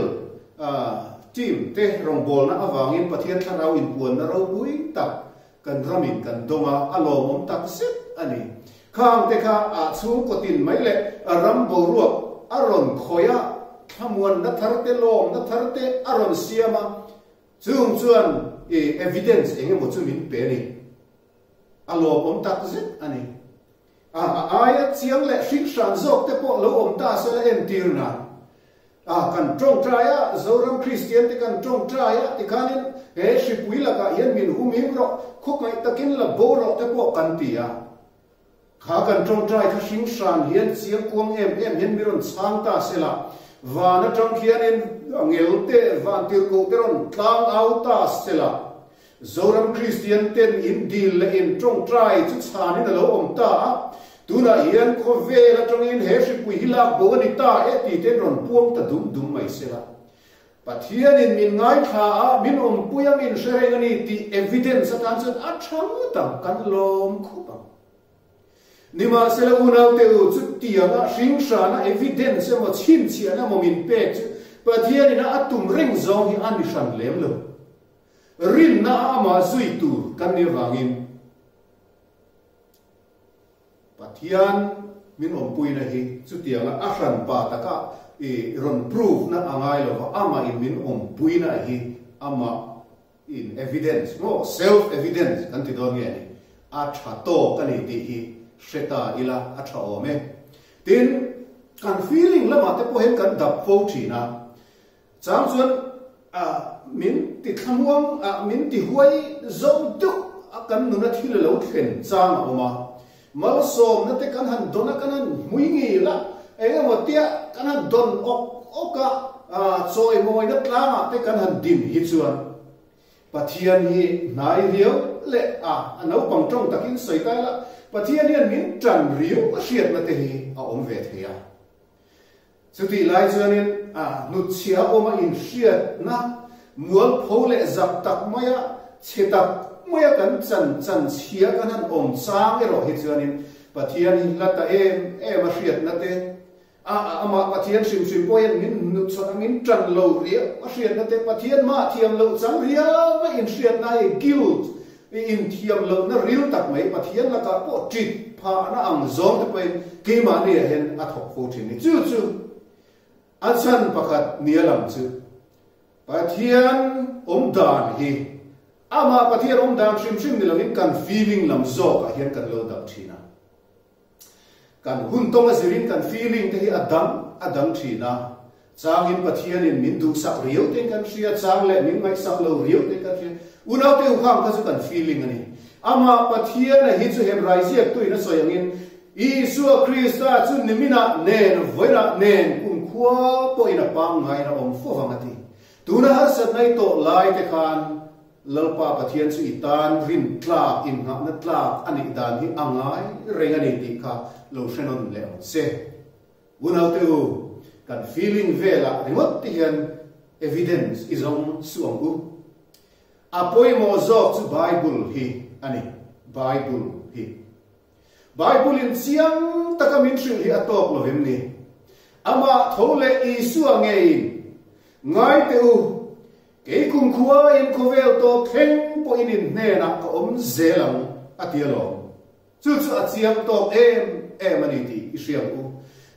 team te rawngbawlna avangin Pathian thlarau inpuanna ropui tak kan ramin kan dawng a, a lawmawm tak zet a ni. Khang te kha a chhungkaw tin mai leh ram boruak a rawn khawih a, thlamuanna thar te lawmna thar te a rawn siam a, Chung chuan i evidence eng emaw chu min pe a ni. A lawmawm tak zet a ni. A a aia chiang leh hring hran zawk te pawh lo awm ta sela entir nan. A kan tawngtai a, Zoram Kristian te kan tawngtai a, tikhanin he hripui lakah hian min humhim rawh, khawngaih takin la bo rawh te pawh kan ti a. Kha kan tawngtai kha hring hran hian chiang kuang em em hian mi rawn chhang ta sela, van atang khianin ngel te, van tirhkoh te rawn tlang au ta sela, Zoram Kristian ten in dil leh in tawngtai chu chhanin a lo awm ta a, tunah hian khawvel atangin he hripui hi lak bo a ni ta e ti ten rawn puang ta dum dum mai sela. Pathianin min ngaithla a, min awmpui a, min hre reng a ni tih evidence atan chuan a tha ngawt ang, kan lawm khawp ang. Nimahsela unaute u, chutianga hringhrana evidence emaw chhinchhiahna emaw min pek chu Pathianin a a tum reng zawng hi a ni hran lem lo. Rinna a amah zui tur kan nih avangin Pathian min awmpuina hi chutianga a hran pa taka i rawn prove na a ngai lo va, amah in min awmpuina hi amah in evidence maw, self evidence kan ti dawn nge ni, a tha tawk a ni tih hi hre ta ila a tha awm e. Tin, kan feeling lamah te pawh hian kan dap fo thin a, chang chuan a min ti thlamuang a min ti huai zo deuh a kan nuna thil a lo thlen chang a awm a, malsawmna te kan han dawn a kan han hmui ngil a, eng emaw tia kan han dawn awk awk a, chawimawina tlangah te kan han din hi chuan Pathian hi hnai riau leh a a naupang tawng takin sawi ta ila Pathian hian min tan riau a hriatna te hi a awm ve thei a. Chutih lai chuanin a hnutchhia awma inhriatna mualpho leh zak tak maia chhe tak maia kan chan chan chhia kan han awm chang erawh hi chuanin Pathian hi hla ta em em a hriatna te, a amah Pathian hrim hrim pawh hian min hnutchhawn angin tan lo riau a hriatna te, Pathian mah thiam loh chang riau a inhriatna hi guilt i inthiam lohna ril tak mai Pathian lakah pawh ṭit phahna ang zawng te pawhin keimahniah hian a thawk fo ṭhin a ni. Chu chu a chhan pakhat nia lang chu Pathian awm dan hi amah Pathian awm dan hrim hrim ni lovin kan feeling lam zawkah hian kan lo dap thin a. Kan hun tawng a zirin kan feeling te hi a dang a dang thin a. Changin Pathianin min duhsak riau tein kan hria, chang leh min ngaihsak lo riau tein kan hria. Unaute u khang kha chu kan feeling a ni. Amah Pathiana hi chu Hebrai ziaktuin a sawi angin Isua Krista chu niminah nen vawilah nen kumkhua pawhin a pangngain a awm fo vang a ti. Tuna harsatna i tawh lai te khan Lalpa Pathian chu i tan rin tlak, innghahna tlak a nih dan hi a ngai reng a ni tih kha lo hre nawn leh ang che. Unaute u, kan feeling velah ringawt te hian evidence i zawng suh ang u. A pawimawh zawk chu Bible hi a ni, Bible hi. Bible in chiang taka min hrilh hi a tawk lo em ni? Amah tho leh Isua ngeiin, Ngai teh u, kei kumkhua in khawvel tawp thleng pawhin in hnenah ka awm zel ang, a ti alawm. Chu chu a chiang tawk em em a ni tih i hria ang u.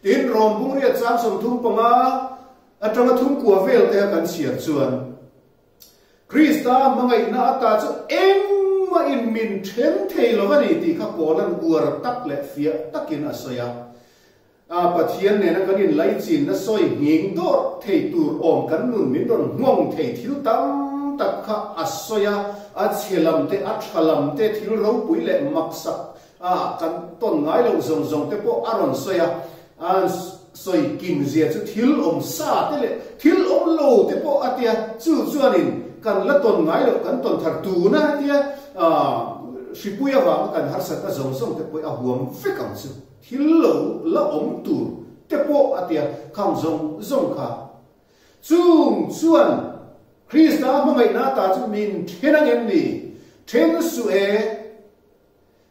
Tin, Rom bungriat chang 35 atanga thumkua vel te a kan chhiar chuan, Krista hmangaihna ata chu engmah in min then thei lo a ni tih kha Paula'n uar tak leh fiah takin a sawi a. A Pathian nena kan inlaichinna sawi nghing dawrh thei tur awm kan nun min rawn nghawng thei thil tam tak kha a sawi a, a chhe lam te, a tha lam te, thil ropui leh maksak a kan tawn ngai loh zawng zawng te pawh a rawn sawi a. A sawi kim zia chu thil awm sa te leh thil awm lo te pawh a tia, chu chuanin kan la tawn ngai loh kan tawn thar tuna hetia hripui avanga kan harsatna zawng zawng te pawh a huam vek ang chu, thil lo la awm tur te pawh a tia, khang zawng zawng kha chung chuan Krista hmangaihna ta chu min then ang em ni? Then suh e!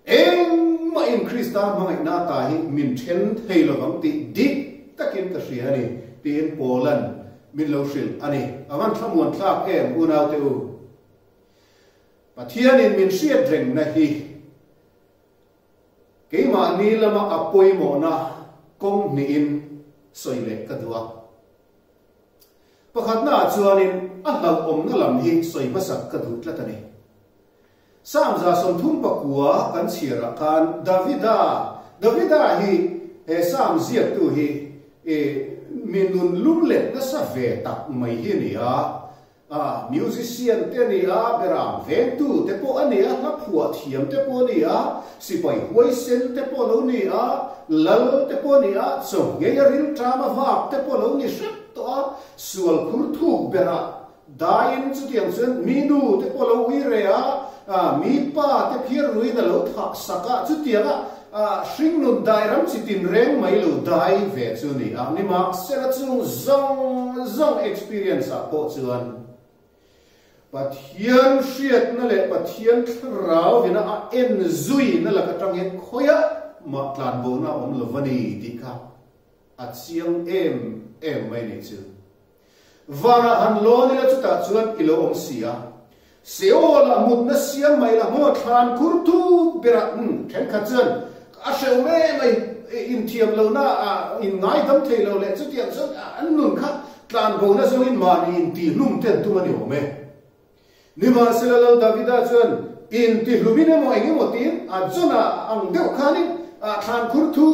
Engmah in Krista hmangaihna ata hi min then thei lovang tih dik takin ka hria a ni, tiin Paula'n min lo hrilh a ni. A van thlamuan thlak em, unaute u? Pathianin min hriat rengna hi keimahni lama a pawimawhna kawng hnihin sawi leh ka duh a. Pakhatnaah chuanin a hlauhawmna lam hi sawi hmasak ka duh tlat a ni. Psalm 39 kan chhiarah khan Davida, Davida hi he Psalm ziaktu hi i mi nun lum let nasa ve tak mai hi a ni a, a musician te a ni a, beram vengtu te pawh a ni a, hla phuah thiam te pawh a ni a, sipai huaisen te pawh a lo ni a, lal te pawh a ni a, chaw nghei a rilṭam a vak te pawh a lo ni hrep tawh a, sual khur thuk berah Daiin chutiang chuan mi nu te pawh lo ui reh a, mi pa te phiar ruiin a lo thah sak a, chutianga hringnun dai ram chi tin reng mai lo dai ve chu ni a, nimahsela chung zawng zawng experience ah pawh chuan Pathian hriatna leh Pathian thlarau ina a en zuina lak atang hian khawiah mah tlanbohna a awm lo va ni tih kha a chiang em em mai ni chu. Vanah han lawn ila chutah chuan i lo awm si a. Seol-ah mutna siam mai la maw thlan khur thuk berah umm thenkhat chuan a hreuh mai mai inthiam lohna ah inngaidam thei lo leh chutiang chuan an nun kha tlanbona zawngin mahni intihlum te an tum a ni awm e. Nimahsela Lal Davida chuan intihlumin emaw eng emaw tiin a Jonah ang deuh khanin thlan khur thu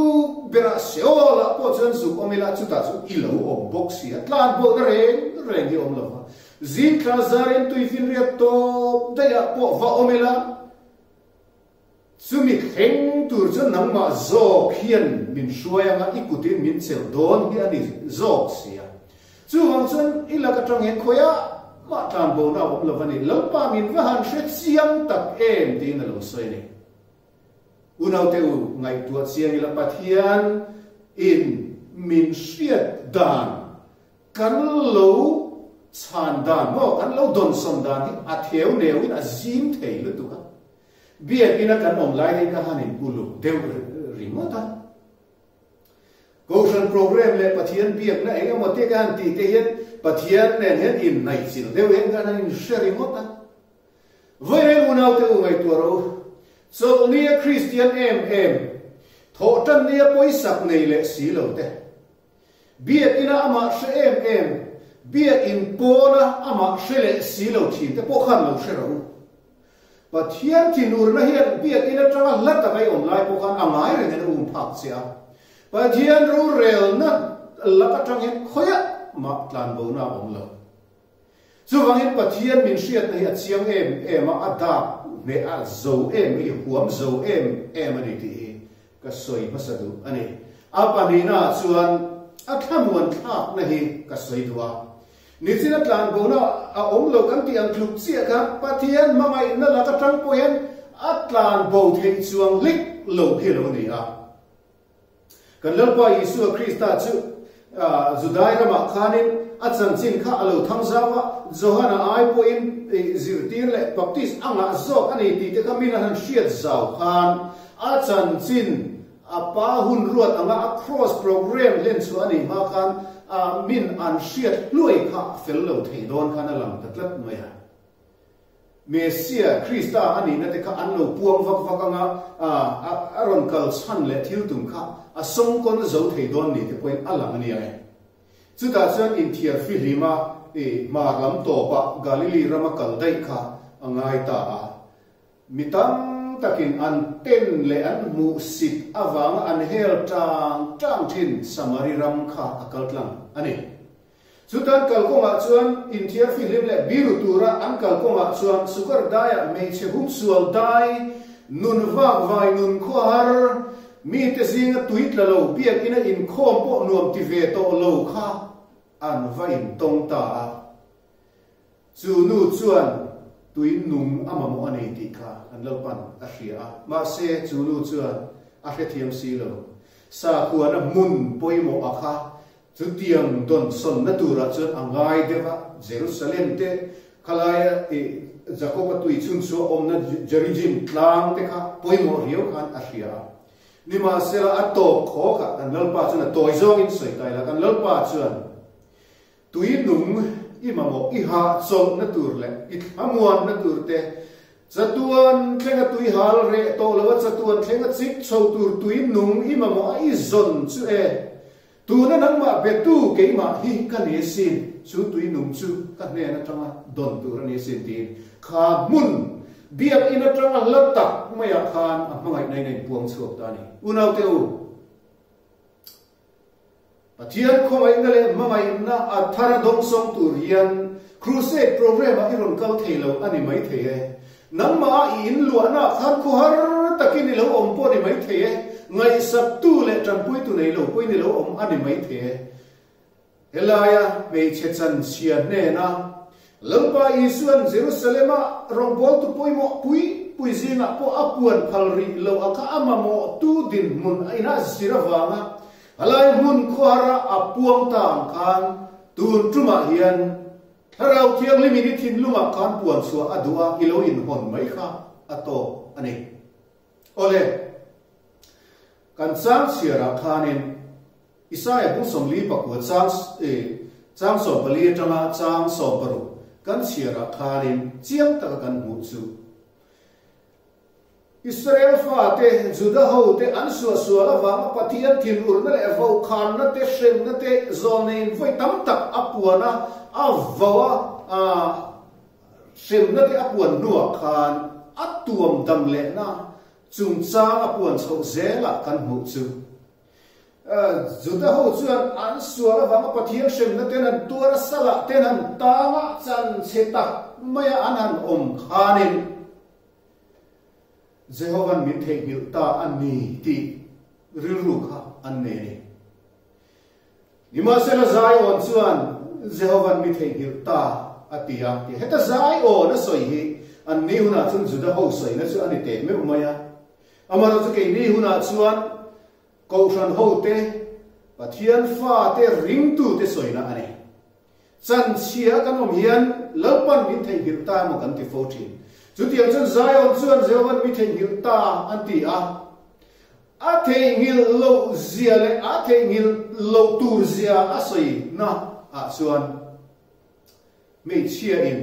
berah Seol-ah pawh chuan zuk awm ila chutah chu i lo awm bawk si a, tlan pawhna reng reng hi awm lo va, zing thla zarin tuifinriat tawp daihah pawh va awm ila chumi thleng tur chuan nangmah zawk hian min hruai anga i kutin min chelh dawn hi a ni zawk si a. Chuvang chuan i lak atang hian khawiah mah tlanbona a awm lo va ni, Lalpa min va han hre chiang tak em tiin a lo sawi a ni. Unaute u, ngaihtuah chiang ila Pathian in min hriat dan kan lo. Chhan dan maw kan lo dawnsawn dan hi a theu neuin a zim thei lutuk a. Biakina kan awm lai hi ka han in uluk deuh ringawt a. Kohhran program leh Pathian biakna eng emaw te ka han tih te hian Pathian nen hian inhnaihchilh deuh hian kan han inhre ringawt a. Vawiin unaute u ngaihtuah rawh u. Chawlhnia Kristian em em, thawhtannia pawisak nei leh si lo te, Biakina amah hre em em, biakin pawna amah hre leh si lo thin te pawh khan lo hre rawh u. Pathian thinurna hian biakin atanga hla taka i awm lai pawh khan a ngai reng in a um phak che a. Pathian rorelna lak atang hian khawiah mah tlanbona a awm lo. Chuvangin Pathian min hriatna hi a chiang em em a, a dak hneh a zo em i huam zo em em a ni tih hi ka sawi hmasa duh a ni. A pahnihnaah chuan a thlamuan thlakna hi ka sawi duh a. Nichina tlanbona a awm lo kan tih ang tluk chiah kha Pathian hmangaihna laka tang pawh hian a tlanbo theih chuang hlek lo khi a lo ni a. Kan Lalpa Isua Krista chu Judai ramah khanin a chanchin kha a lo thang zau a, Johana ai pawhin zirtir leh baptist a ngah zawk a ni tih te kha min a han hriat zau khan a chanchin a pa hun ruat anga a cross program hlen chhuah a nih hma khan min an hriat hluai kha fel lo thei dawn khan a lang ta tlat mai a. Messia, Krista a nihna te kha an lo puang vak vak anga, a rawn kal chhan leh thil tum kha a sawngkawn zo thei dawn ni te pawhin a lang a nia e. Chutah chuan inthiar fihlima i hmar lam tawpa Galili rama kal daih kha a ngai ta a. Mi tam takin an ten leh an hmuhsit avanga an hel tang tang thin Samari ram kha a kal tlang a ni. Chutan kalkawngah chuan inthiar fihlim leh biru tura an kalkawngah chuan Sukar daiah hmeichhe humsual dai, nun vak vai nun khuahar, mite zinga tui tla lo biakina inkhawm pawh nuam ti ve tawh lo kha an va intawng ta a. Chu nu chuan tui nung a mamawh a nei tih kha an Lalpan a hria a, mahse chu nu chuan a hrethiam si lo. Sakhuana hmun pawimawh a kha Chutiang dawnsawnna turah chuan a ngai deuh a, Jerusalem te, khalaia i Jakob-a tui chhunchhuah awmna Gerizim tlang te kha pawimawh riau khan a hria a. Nimahsela, a tawp khawk ah kan Lalpa chuan a tawi zawngin sawi ta ila, kan Lalpa chuan tui nung i mamawh i hahchawlhna tur leh i thlamuanna tur te, chatuan thlenga tui hal reh tawh lo a chatuan thlenga chik chho tur tui nung i mamawh a i zawn chu e, Tuna nangmah betu keimah hi ka ni asin, chu tui nung chu ka hnen atanga dawn tur a ni asin tiin kha hmun biakinn atanga hla tak maiah khan a hmangaihna in a inpuang chhuak ta a ni. Unaute u, Pathian khawngaihna leh hmangaihna a thar a dawngsawng tur hian Crusade program ah i rawn kal thei lo a ni maithei e. Nangmah a i inluahna ah khan khuhar takin i lo awm pawh a ni maithei e, ngaihsaktu leh tanpuitu nei lo pawhin i lo awm a ni maithei e. Helaia hmeichhe chanchhia hnena Lalpa Isua'n Jerusalema rawngbawltu pawimawh pui pui zingah pawh a puan phal rih lo a kha a mamawhtu dinhmun a ina zir avanga Halai hmun khuara a puang ta ang khan tun tumah hian Thlarau Thianghlimin i thinlungah khan puan chhuah a duh a, i lo inhawn mai kha a tawk a ni. Awle, kan chang chhiarah khanin Isaia bung 44 chang chang 14 atanga chang 16 kan chhiarah khanin chiang taka kan hmuh chu Israel fate, Juda hote an suahsual avanga Pathian thinurna leh vaukhânna te, hremna te zawlneiin vawi tam tak a puan a, a vau a, hremna te a puan hnuah khan a tuam dam lehna chungchang a puan chhoh zelah kan hmuh chu. Juda ho chuan an sual avanga Pathian hremna ten han tuar a, salah ten han tang a, chan chhe tak maia an han awm khanin, Jehova'n min theihnghilh ta a ni tih rilru kha an nei a ni. Nimahsela Zion chuan Jehova'n mi theihnghilh ta a ti a ti. Heta Zion a sawi hi an ni hunah chuan Juda ho sawina chu a ni teh meuh mai a. Amaherawhchu keini hunah chuan Kohhran hote, Pathian fate ringtute sawina a ni. Chan chhia kan awm hian Lalpan min theihnghilh ta emaw kan ti fo thin. Chutiang chuan Zion chuan Jehovan mi theihnghilh ta an ti a. A theihnghilh loh zia leh a theihnghilh loh tur zia a sawi na ah chuan hmeichhia in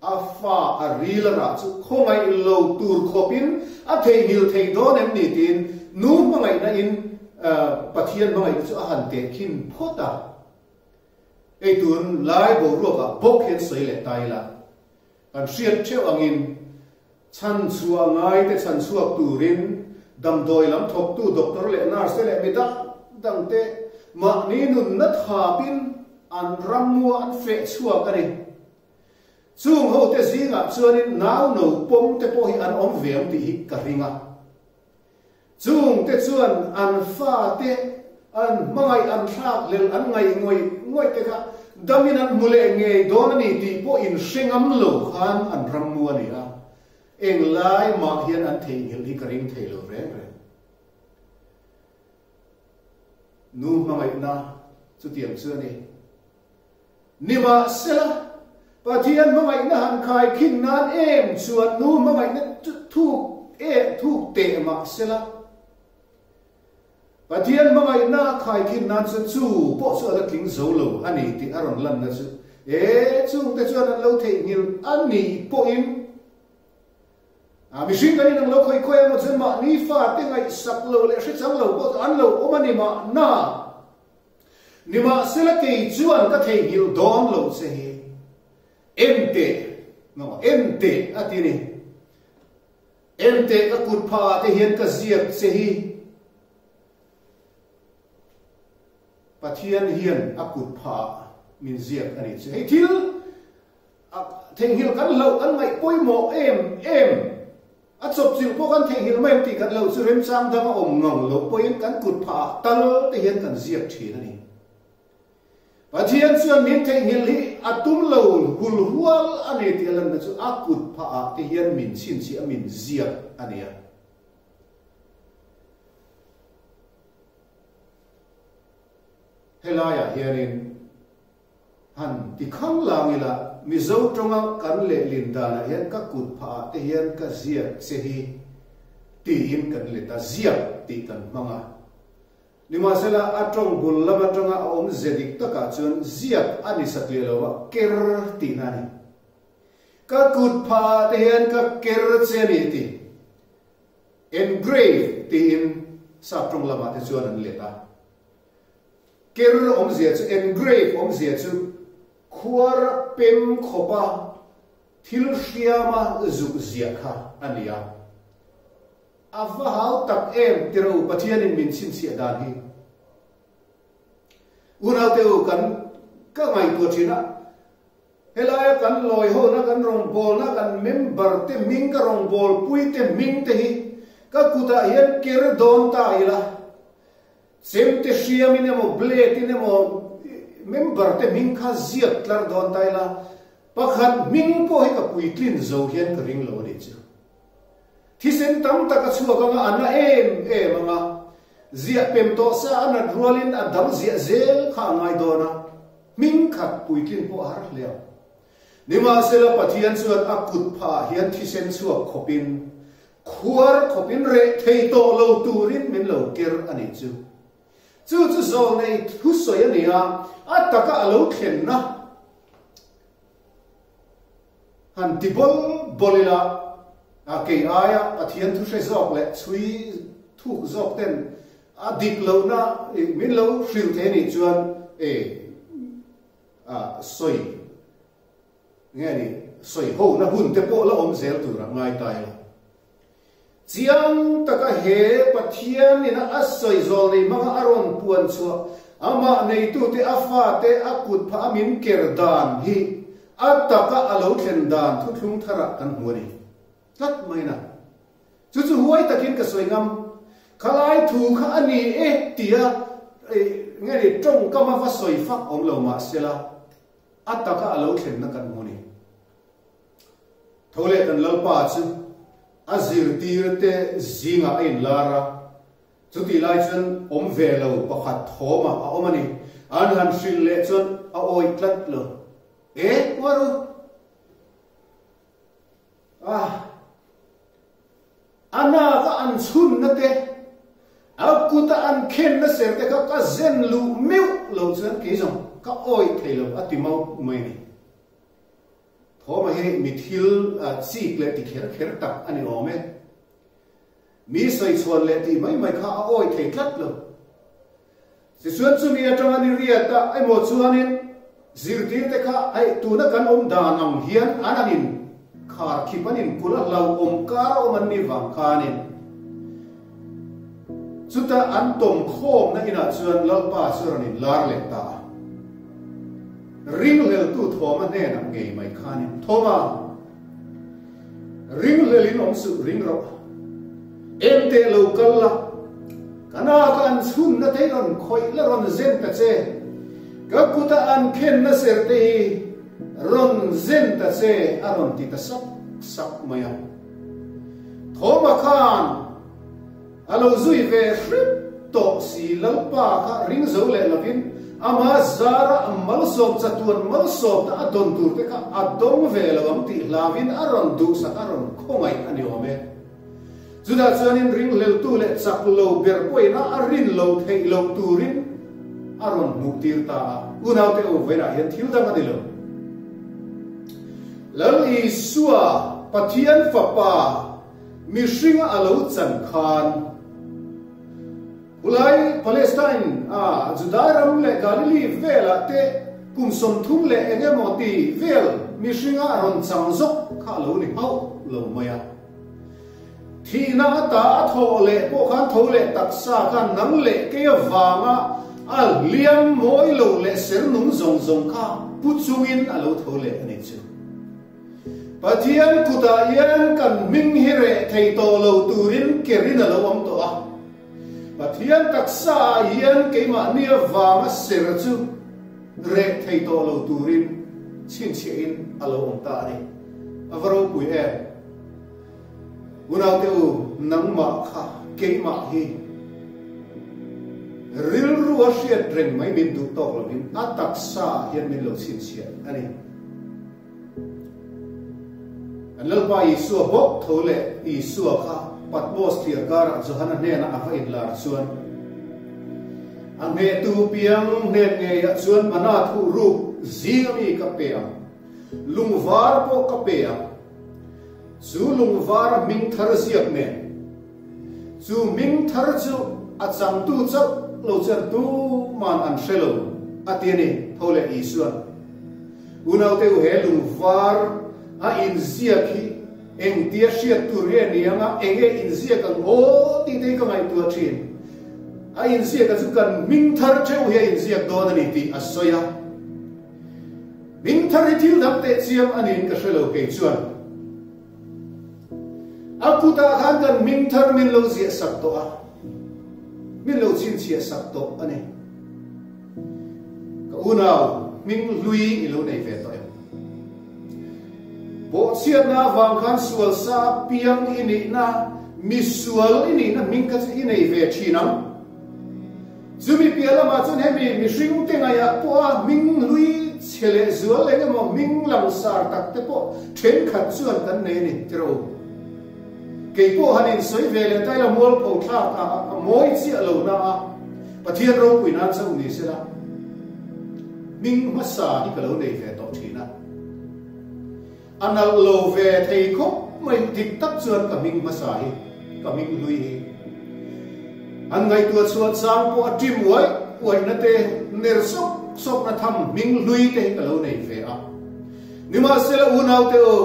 a fa a ril a rah chu khawngaih lo tur khawp in a theihnghilh thei dawn em ni tiin nu hmangaihna in Pathian hmangaihna chu a han tehkhin phawt a. Hei tun lai boruak ah bawk hian sawi leh ta ila, kan hriat theuh angin chhanchhuah ngai te chhanchhuak turin damdawi lam thawktu doctor leh nurse te leh mi dang dang te mahni nunna thapin an rammuah an feh chhuak a ni. Chung ho te zingah chuanin nau no pawm te pawh hi an awm ve ang tih hi ka ring a. Chung te chuan an fate an hmangaih an thlak hlel an ngaih ngawih ngawih te kha damin an hmu leh ngei dawn a ni tih pawh in hre ngam lo khan an rammu a ni a, englai mah hian an theihnghilh hi ka ring thei lo reng reng. Nu hmangaihna chutiang chu a ni. Nimahsela, Pathian hmangaihna han khaikhin nan em chuan nu hmangaihna thuk e thuk teh mahsela, Pathian hmangaihna a khaikhin nan chuan chu pawh chu a la tling zo lo a ni tih a rawn lanna chu e chungte chuan an lo theihnghilh a nih pawhin a mihring kan inang lo khawi khawi emaw chuan mahni fate ngaihsak lo leh hrechang lo pawh chu an lo awm a ni mahna. Nimahsela kei chuan ka theihnghilh dawn lo che hi en teh, no, en teh a ti ni. En teh ka kut phah ah te hian ka ziak che hi. Pathian hian a kut phah ah min ziak a ni che. Hei thil theihnghilh kan hlauh kan ngaih pawimawh em em. A chawpchilh pawh kan theihnghilh mai ang tih kan lo chu remchang dang a awm ngang lo pawhin kan kut phah ah tal te hian kan ziak thin a ni. Pathian chuan min theihnghilh hi a tum lo hul hual a ni tih a lanna chu a kut phah ah te hian min chhinchhiah a min ziak a ni a. Helaiah hianin Han ti khang lang ila, Mizo tawnga kan lehlin danah hian ka kut phah ah te hian ka ziak che hi tiin kan let a, ziak tih kan hmang a. Nimahsela, a tawng bul lam atanga a awm ze dik takah chuan ziak a ni satliah lo a, ker tihna a ni. Ka kut phah ah te hian ka ker che a ni ti. Engrave tiin sap tawng lamah te chuan an let a. Ker awmzia chu, engrave awmzia chu khuar pem khawpa thil hriama zuk ziah kha a ni a. A va hau tak em ti ro Pathianin min chhinchhiah dan hi. Unaute u kan ka ngaihtuah thin a, helaia kan lawi hona, kan rawngbawlna, kan member te hming, ka rawngbawlpui te hming te hi ka kutah hian ker dawn ta ila, Chemte hriamin emaw blade in emaw member te hming kha ziak tlar dawn ta ila, pakhat hming pawh hi ka puitlin zo hian ka ring lo a nih chu. Thisen tam tak a chhuak anga a na em em anga, ziah pem tawh sa a nat rualin a dang ziah zel kha a ngai dawn a, hming khat puitlin pawh a har hle ang. Nimahsela Pathian chuan a kut phah ah hian thisen chhuak khawpin Khuar khawpin reh thei tawh lo turin min lo ker a nih chu. Chu chu zawlnei thusawi a ni a, a taka a lo thlenna han ti bawl bawl ila, a kei aia Pathian thu hre zawk leh chhui thuk zawk ten a dik lohna min lo hrilh thei a nih chuan e a sawi. Nge ni, sawihona hun te pawh la awm zel tur a ngai ta ila. Chiang taka he Pathian ina a sawi zawl nei hmanga a rawn puan chhuah, amah neitute a fate a kut phah a min ker dan hi a taka a lo thlen dan thuthlung tharah kan hmu a ni. Tlat mai na. Chu chu huai takin ka sawi ngam. Khalai thu kha a ni e tia nge ni tawngkam a va sawi fak awm lo mahsela, A taka a lo thlenna kan hmu ni. Tho leh kan Lalpa chu a zirtirte zingah a inlar a, chutih lai chuan awm ve lo pakhat thawmah a awm a ni. An han hrilh leh chuan a awih tlat lo. E waru ah ana ka an chhun na te a kuta an khen na ser te kha ka zen lu meu lo chuan kei zawng ka awi thei lo a ti mau mai ni. Thawma hi mi thil chik leh ti kher kher tak a ni awm e. Mi sawi chhuan leh tih mai mai kha a awi thei tlat lo. Tichuan chumi atanga ni riat a emaw chuanin zirtir te kha hei tuna kan awm dan ang hian an an in khar khip an in kulh a hlauhawm kar a awm an ni vang khanin chuta an tawm khawmna inah chuan Lalpa chu rawn in lar leh ta a. Ringhleltu Thawma hnenah ngei mai khanin Thawma! Ringhlel in awm suh ring rawh. Engteh lo kal la, ka na ka an chhun na te rawn khawih la rawn zen ta che, ka kuta an khen na ser te hi rawn zen ta che a rawn ti ta sak sak mai a. Thawma khan A lo zui ve hrep tawh si Lalpa kha ring zo leh lovin ama zara a malsawm chatuan malsawmna a dawn tur te kha a dawng ve lo ang tih hlauin a rawn duhsak a rawn khawngaih a ni awm e. Chutah chuanin ringhleltu leh chak lo ber pawhin a rin lo theih loh turin a rawn hmuh tir ta a. Unaute u, vawiinah hian thil dang a ni lo. Lal Isua, Pathian Fapa, Mihringa a lo chan khan khulai Palestine a Judai ram leh Galilee velah te kum 30 leh eng emaw ti vel mihringa a rawn chang zawk kha a lo ni hauh lo mai a. Thihna ata a thawh leh pawh khan tho leh taksa khan nang leh kei avanga a hliam mawi lo leh ser nung zawng zawng kha pu chungin a lo tho leh a ni chu. Pathian kutah hian kan hming hi reh thei tawh lo turin kerin a lo awm tawh a. Pathian taksa ah hian keimahni avanga ser chu reh thei tawh lo turin chhinchhiahin a lo awm ta a ni. A va ropui em? Unaute u, nangmah kha keimah hi rilru a hriat reng mai min duh tawk lovin a taksa ah hian min lo chhinchhiah a ni. An Lalpa Isua bawk tho leh Isua kha Patmos thliar karah Johana hnenah a va inlar chuan, A hnehtu piang hnen ngeiah chuan mana thuh ruk zing ami ka pe ang, lungvar pawh ka pe ang. Chu lungvar hming thar ziak nen, chu hming thar chu a changtu chauh lo chuan tuman an hre lo, a ti a ni, tho leh Isua'n. Unaute u he lungvar a inziak hi engtia hriat tur nge ni anga enge inziak ang aw tih te hi ka ngaihtuah thin. A inziak a chu kan hming thar theuh hi a inziak dawn a ni tih a sawi a. Hming thar hi thil dang teh chiam a niin ka hre lo kei chuan. A kutah khan kan hming thar min lo ziah sak tawh a, min lo chhinchhiah sak tawh a ni. Ka unau, hming hlui i lo nei ve tawh em? Bawhchhiatna avang khan sual sa piang i nihna, misual i nihna hming kha chu i nei ve thin ang. Chumi piah lamah chuan hemi mihring te ngaihah pawha hming hlui chhe leh zual eng emaw hming langsar tak te pawh thenkhat chuan kan nei a ni ti rawh u. Kei pawh han insawi ve leh ta ila mualpho thlak a a mawi chiah lo na a, Pathian ropui nan chauh ni sela hming hmasa hi ka lo nei ve tawh thin a. A nalh lo ve thei khawp mai, dik tak chuan ka hming hmasa hi, ka hming hlui hi. An ngaihtuah chhuah chang pawh a ṭim uaih uaihna te, ner sawk sawkna tham hming hlui te hi ka lo nei ve a. Nimahsela unaute u,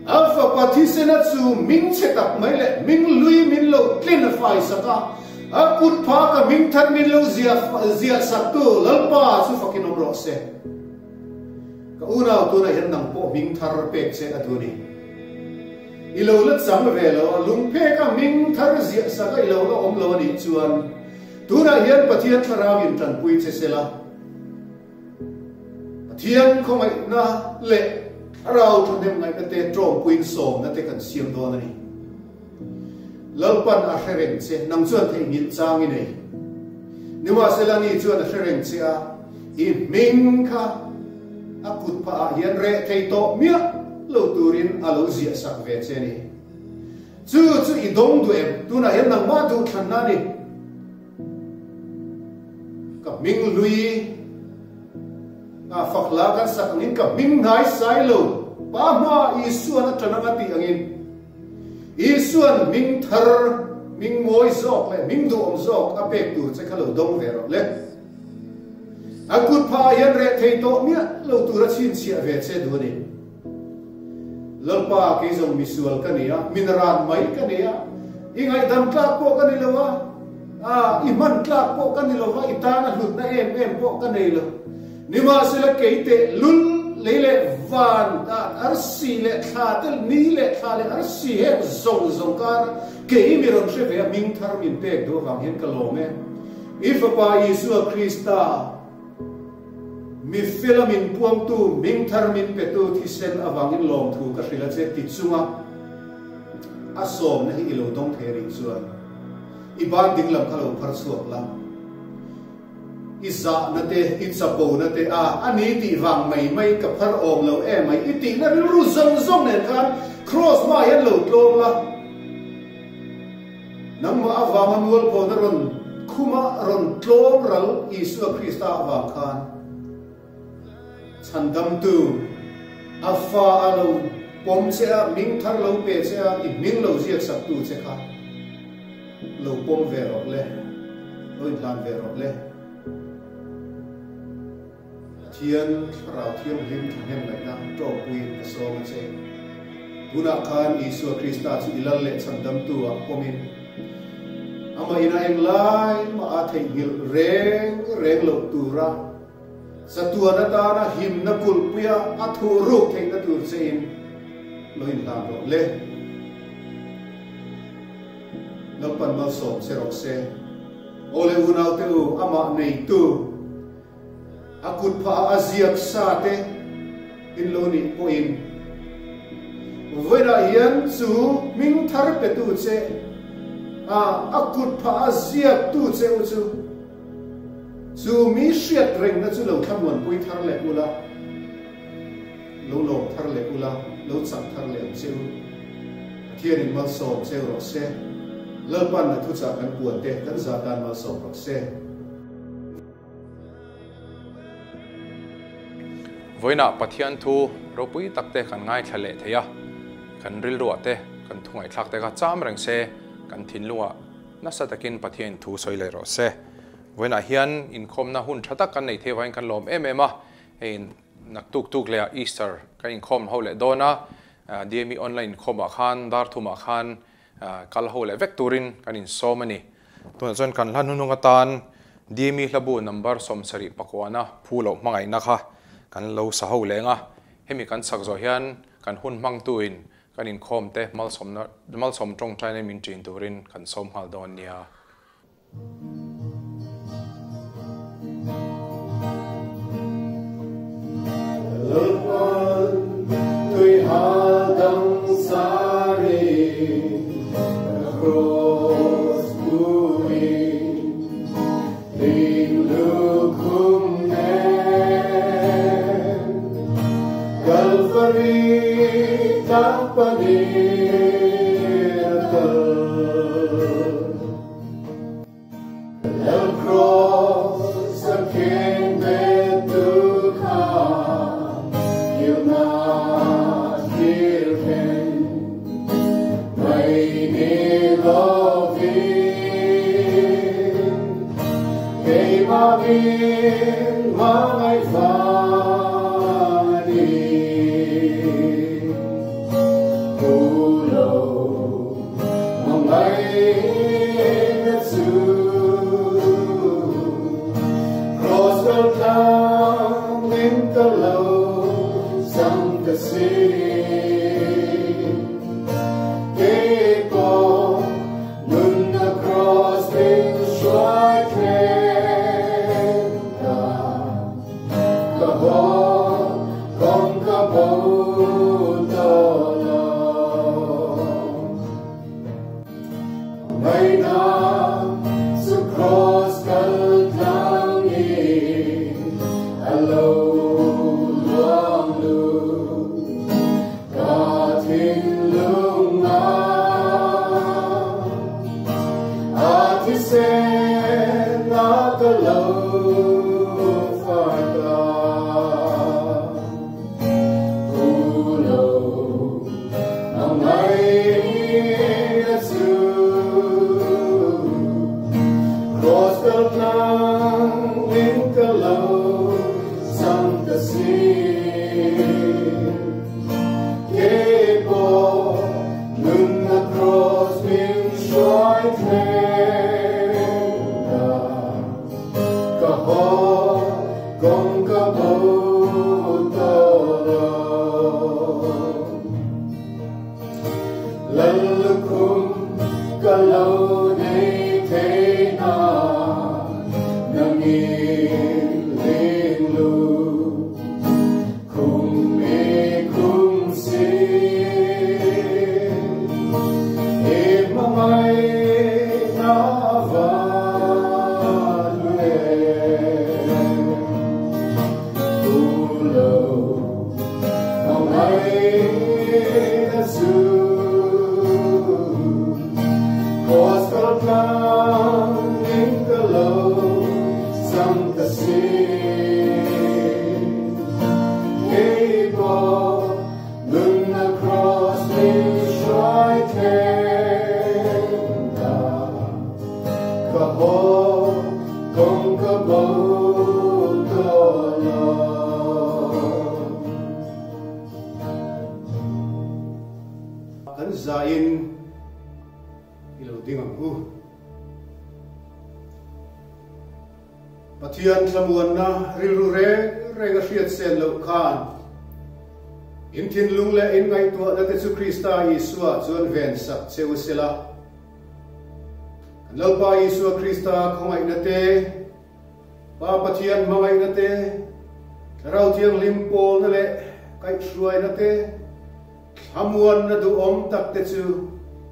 a fapa thisena chu hming chhe tak mai leh hming hlui min lo tlin a faisak a, a kut pha ka hming thar min lo ziah saktu Lalpa chu fakin awm rawh se. Ka unau tunah hian nang pawh hming thar pek che a duh a ni. I lo la chang ve lo a, lungphek a hming thar ziah sak a i lo la awm lo a nih chuan tunah hian Pathian thlarau in tanpui che se la, Pathian khawngaihna leh thlarau thahnem ngaihna te tawngpuiin sawmna te kan siam dawn a ni. Lalpan a hre reng che, nang chuan theihnghilh chang i nei. Nimahsela ni chuan a hre reng che a, i hming kha A kut phah ah hian reh thei tawh miah lo turin a lo ziah sak ve che ni. Chu chu i dawng duh em? Tunah hian nangmah duh thlanna a ni. Ka hming hlui a fak hla kan sak angin ka hming hnai sai lo pa hma Isuan a ṭan anga tih angin Isuan hming thar, hming mawi zawk leh hming duhawm zawk a pek tur che kha lo dawng ve rawh le. A kut phah ah hian reh thei tawh miah lo tur a chhinchhiah ve che duh a ni. Lalpa, kei zawng misual ka ni a, min ran mai ka ni a, i ngaihdam tlak pawh ka ni lo a, a, i hman tlak pawh ka ni lo va, i tana hlutna em em pawh ka nei lo. Nimahsela kei teh lul lei leh van ah arsi leh thla te, ni leh thla leh arsi heng zawng zawng kara kei mi rawn hre ve a, hming thar min pek duh avang hian ka lawm e. I Fapa Isua Krista. Mi fela min puangtu, hming thar min petu thisen avangin lawmthu ka hrilh a che ti chunga a sawmna hi i lo dawng thei rih chuan i ban dinglam kha lo phar chhuak la, i zahna te, i chapona te a a ni tih vang mai mai ka phar awm lo em mai i tihna rilru zawng zawng nen khan Kraws hmaah hian lo tlawm la. Nangmah avanga mualphawna rawn khuma rawn tlawm ral Isua Krista avang khan Chhandamtu a fa a lo pawm che a, hming thar lo pe che a, i hming lo ziak saktu che kha lo pawm ve rawh le, lo inhlan ve rawh le. Pathian Thlarau Thianghlim thahnem ngaihna tawngpuiin ka sawm a che. Tunah khan Isua Krista chu i lal leh chhandamtu ah pawmin, amah ina englai mah a theihnghilh reng reng loh tura chatuan atana himna kulhpuia a thuh ruk theihna tur chein lo inhlan rawh le. Lalpan malsawm che rawh se. Aw le unaute u, amah neitu. A kut phah a ziak sa te in lo nih pawhin vawiinah hian chu hming thar petu che a, a kut phah a ziaktu che u chu, chu mi hriat rengna chu lo thlamuanpui thar leh ula, lo lawm thar leh ula, lo chak thar leh ang che u. Pathianin malsawm cheu rawh se. Lalpan a thuchah kan puan te kan zah tan malsawm rawh se. Vawiinah Pathian thu ropui tak te kan ngaithla leh thei a, kan rilruah te, kan thu ngaihthlak te kha cham reng se, kan thinlungah nasa takin Pathian thu sawi leh rawh se. Vawiinah hian inkhawmna hun tha tak kan nei thei avangin kan lawm em em a, hei naktuk tuk leh ah Easter kan inkhawm ho leh dawn a, DME online inkhawmah khan dar thumah khan Kal ho leh vek turin kan insawm a ni. Tunah chuan kan hla hnuhnung atan Dimi hlabu number 70 pakuana phu loh hmangaihna kha kan lo sa ho leng a. Hemi kan chak zawh hian kan hun hmangtuin kan inkhawm te malsawmna malsawm tawngtaina min ṭin turin kan sawm nghal dawn nia. ka lo nei thei na nangin ling lu khum e khum si e mangai na va lue tu lo mangai na su Coastal tlang in ka lo sang ta si Kei po nun na cross min shuai ten ta Ka ho kong ka bo to lo Kan za in i lo ding ang u. Pathian thlamuanna rilru reng reng a hriat sen loh khan in thinlung leh in ngaihtuahna te chu Krista Isua chuan ven sak che u sela. Kan Lalpa Isua Krista khawngaihna te, Pa Pathian hmangaihna te, Thlarau Thianghlim pawlna leh kaihhruaina te, Thlamuanna duhawm tak te chu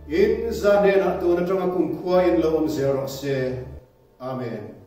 in za hnenah tun atanga kumkhua in lo awm zel rawh se. Amen.